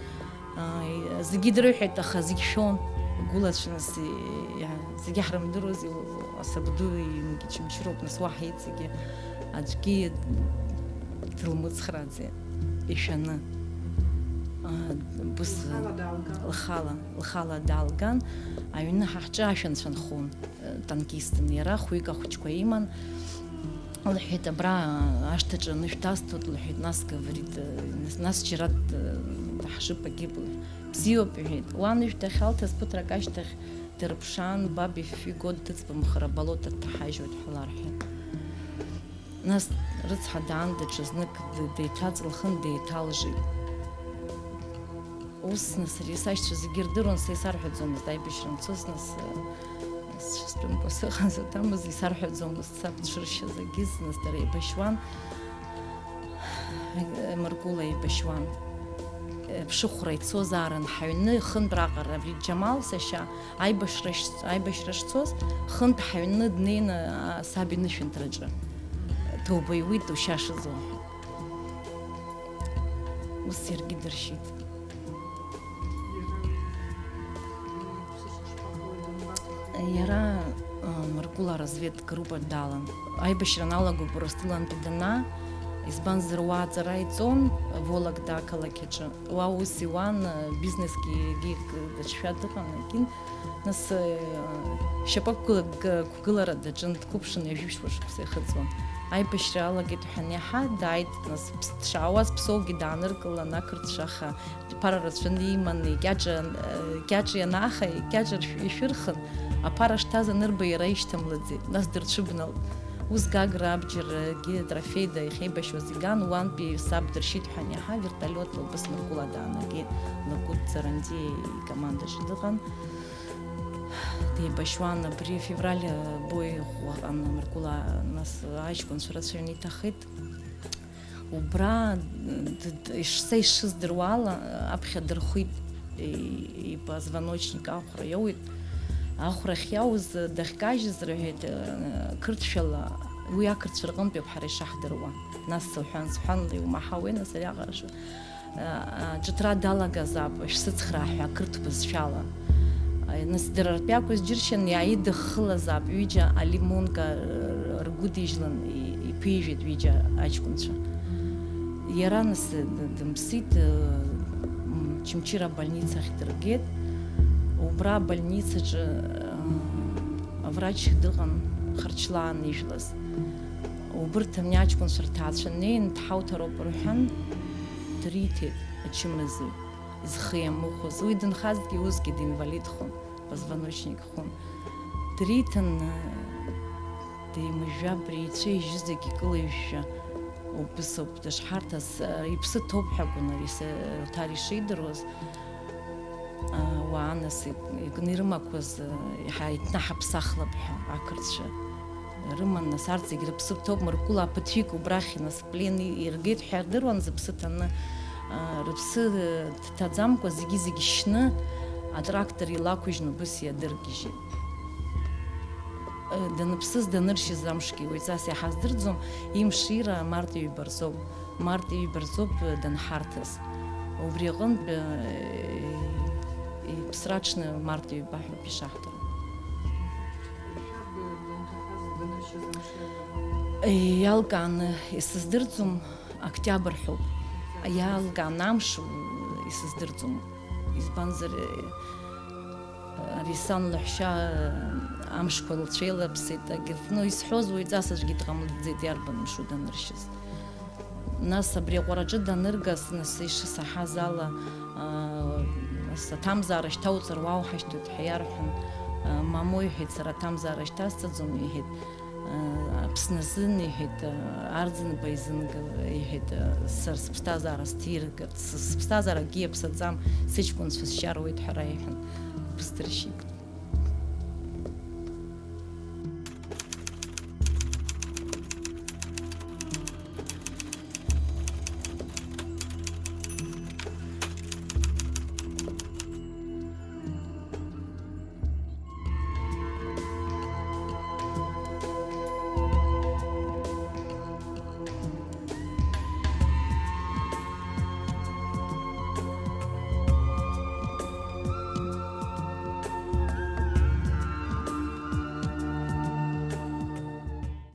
аа, зегьы дрыҳәеит, аха зегь шәон. Гәылацәа нас, иа-, зегьы ҳрымдыруази, асабду имгьы чымчыроуп, нас уаҳа иҵегьы аӡәгьы длымыцхрааӡеит, ишәаны. Аа, быс-, Лхала даалган. Лхала, лхала даалган, аҩны ҳа ҳҿы ашәа нцәа нхон. Танкистын иара, хәҩык ахәыҷқәа иман. Лҳәеит, абра ашҭаҿы анышә дасҭоит, лҳәеит, нас, говорит, нас, нас џьара д-, даҳжып, агьып, лҳәеит. Бзиоуп, иҳәеит. Уан ишә дахьалҭаз ԥыҭрак ашьҭахь дырԥшаан, баб ишәи Год дыӡбамхар, аболото дҭаҳажьуеит ҳәа ларҳәеит. Нас рыцҳа даан даҽазнык д-, деиҭаҵылхын, деиҭалжит. Ус, нас, ари сашьцәа зегьы ирдыруан, са исарҳәаӡомызт, аибашьра анцоз, нас, э, сшыстәымкәа сыҟаз аҭамыз, исарҳәаӡомызт, саб дшыршьыз агьыс, нас, дара еибашьуан, э, Мыркәыла еибашьуан. Э, ԥшыхәра ицозаарын ҳаҩны, хынтә раҟара, абри Џьамал сашьа, аибашьра шц-, аибашьра шцоз, хынтә ҳаҩны днеины, а, саб инышәынҭраҿы, ҭоуба иуит, ушьашазоуп ҳәа. Ус иаргьы дыршьит. Иара, а, Мыркәыла разведгруппа далан. Аибашьра аналаго Урыстәылантәи данаа, Избанзар, уа аҵара иҵон Вологда ақалақь аҿы. Уа ус иуан, бизнесгьы егьи даҽшәа дыҟан, егьин, нас, шьапык қәгылара даҿын, дқәыԥшын, ҩажәи ԥшьба шықәса ихыҵуан. Аибашьра алагеит ҳәа аниаҳа, дааит, нас, ԥс-, дшаауаз Ԥсоугьы дааныркылан, ақырҭцәа, аха ԥара рацәаны иманы, икьаҿ, икьаҿ ианааха, икьаҿ ршә-, ишәырхын, аԥара шҭаз анырба, иара ишьҭамлаӡеит, нас дырцәыбналт. Ус Гагра абџьаргьы Трофеида иахьеибашьуаз иган, уантәи саб дыршьит ҳәа аниаҳа, вертолиотла убыс Мыркәыла даанагеит, Лакәыт Ҵарандиа икомандаҿы дыҟан. Деибашьуан абри февраль, бои ӷәӷәа ҟан Мыркәыла, нас аҷкәынцәа рацәаҩны иҭахеит. Убра, д-, д-, иш-, са ишыздыруа ала, аԥхьа дырхәит, и-, ипозвоночник ахәра иоуит. Ахәрахь иауз дахькажьыз рҳәеит, э, қырҭшәала, уи ақырҭцәа рҟынтәи ауп ҳара ишаҳдыруа. Нас сыҳәан, сҳәан, иумаҳауеи, нас ариаҟара шу-, э, э, ҿыҭра далагазаап, шәсыцхраа ҳәа ақырҭ бызшәала. Э, нас дара ртәы акәыз џьыршьан, иааидыххылазаап, ҩыџьа алимонка, э, ргәыдижьлан, и-, иԥижәеит ҩыџьа аҷкәынцәа. Иара нас д-, дымԥсит, э, м, Чымчыра абольницахь дыргеит. Убра абольницаҿы, э, аврач дыҟан, харчлаан ижәлаз. Убырҭ ани аҷкәынцәа рҭаацәа неин, дҳауҭароуп рҳәан, дриҭеит ачымазаҩ, зхы иамыхәоз. Уи дынхазҭгьы усгьы динвалидхон, позвоночник хон. Дриҭан, деимыжәжәа абри ицәа ижьы зегь икылижәжәа, убыс ауп дышҳарҭаз, иԥсы ҭоуп ҳәа акәын ари С-, Оҭар ишидыруаз. Уаа, нас ик-, икны ирымақәаз, иҳа-, иҭнаҳаԥсахлап ҳәа ақырҭцәа рыман, нас арҭ зегь рыԥсы ҭоуп, Мыркәыла аԥыҭҩык убрахь, нас, плен и-, иргеит ҳәа ирдыруан, зыԥсы ҭаны, а, рыԥсы, э, ҭаӡамкәа зегьы-зегь шьны, атрактор илақәыжьны убыс иадыргьежьит. Э, даныԥсыз, даныршьыз амшгьы уаҩҵас иҳаздырӡом, имшира март ҩба рзоуп, март ҩба рзоуп, э, данҳарҭаз. Убри аҟынтә, э, иԥсра аҽны март ҩба ҳәоуп ишаҳдыруа. Иалкааны исыздырӡом, октиабр ҳәоуп. Иалкааны амш исыздырӡом. Избанзар, ари сан лаҳәшьа амшқәа лцәеилаԥсеит, агьырҭ, ну, исҳәоз уаҩҵас аӡәгьы дҟамлаӡеит, иарбан мшу даныршьыз. Нас абри аҟәараҿы даныргаз, нас ишысаҳаз ала, аа, нас аҭамзаара шьҭауҵар уа уҳашьҭоит ҳәа иарҳәан, аа, мамоу, иҳәеит, сара аҭамзаара шьҭасҵаӡом, иҳәеит, аа, Аԥсны азын, иҳәеит, аа, Арӡынба изынга, иҳәеит, аа, сара сыԥсҭазаара сҭиргарц, сы-, сыԥсҭазаара акгьы иаԥсаӡам, сыҷкәынцәа сшьа руеит ҳәа раиҳәан, убыс дыршьит.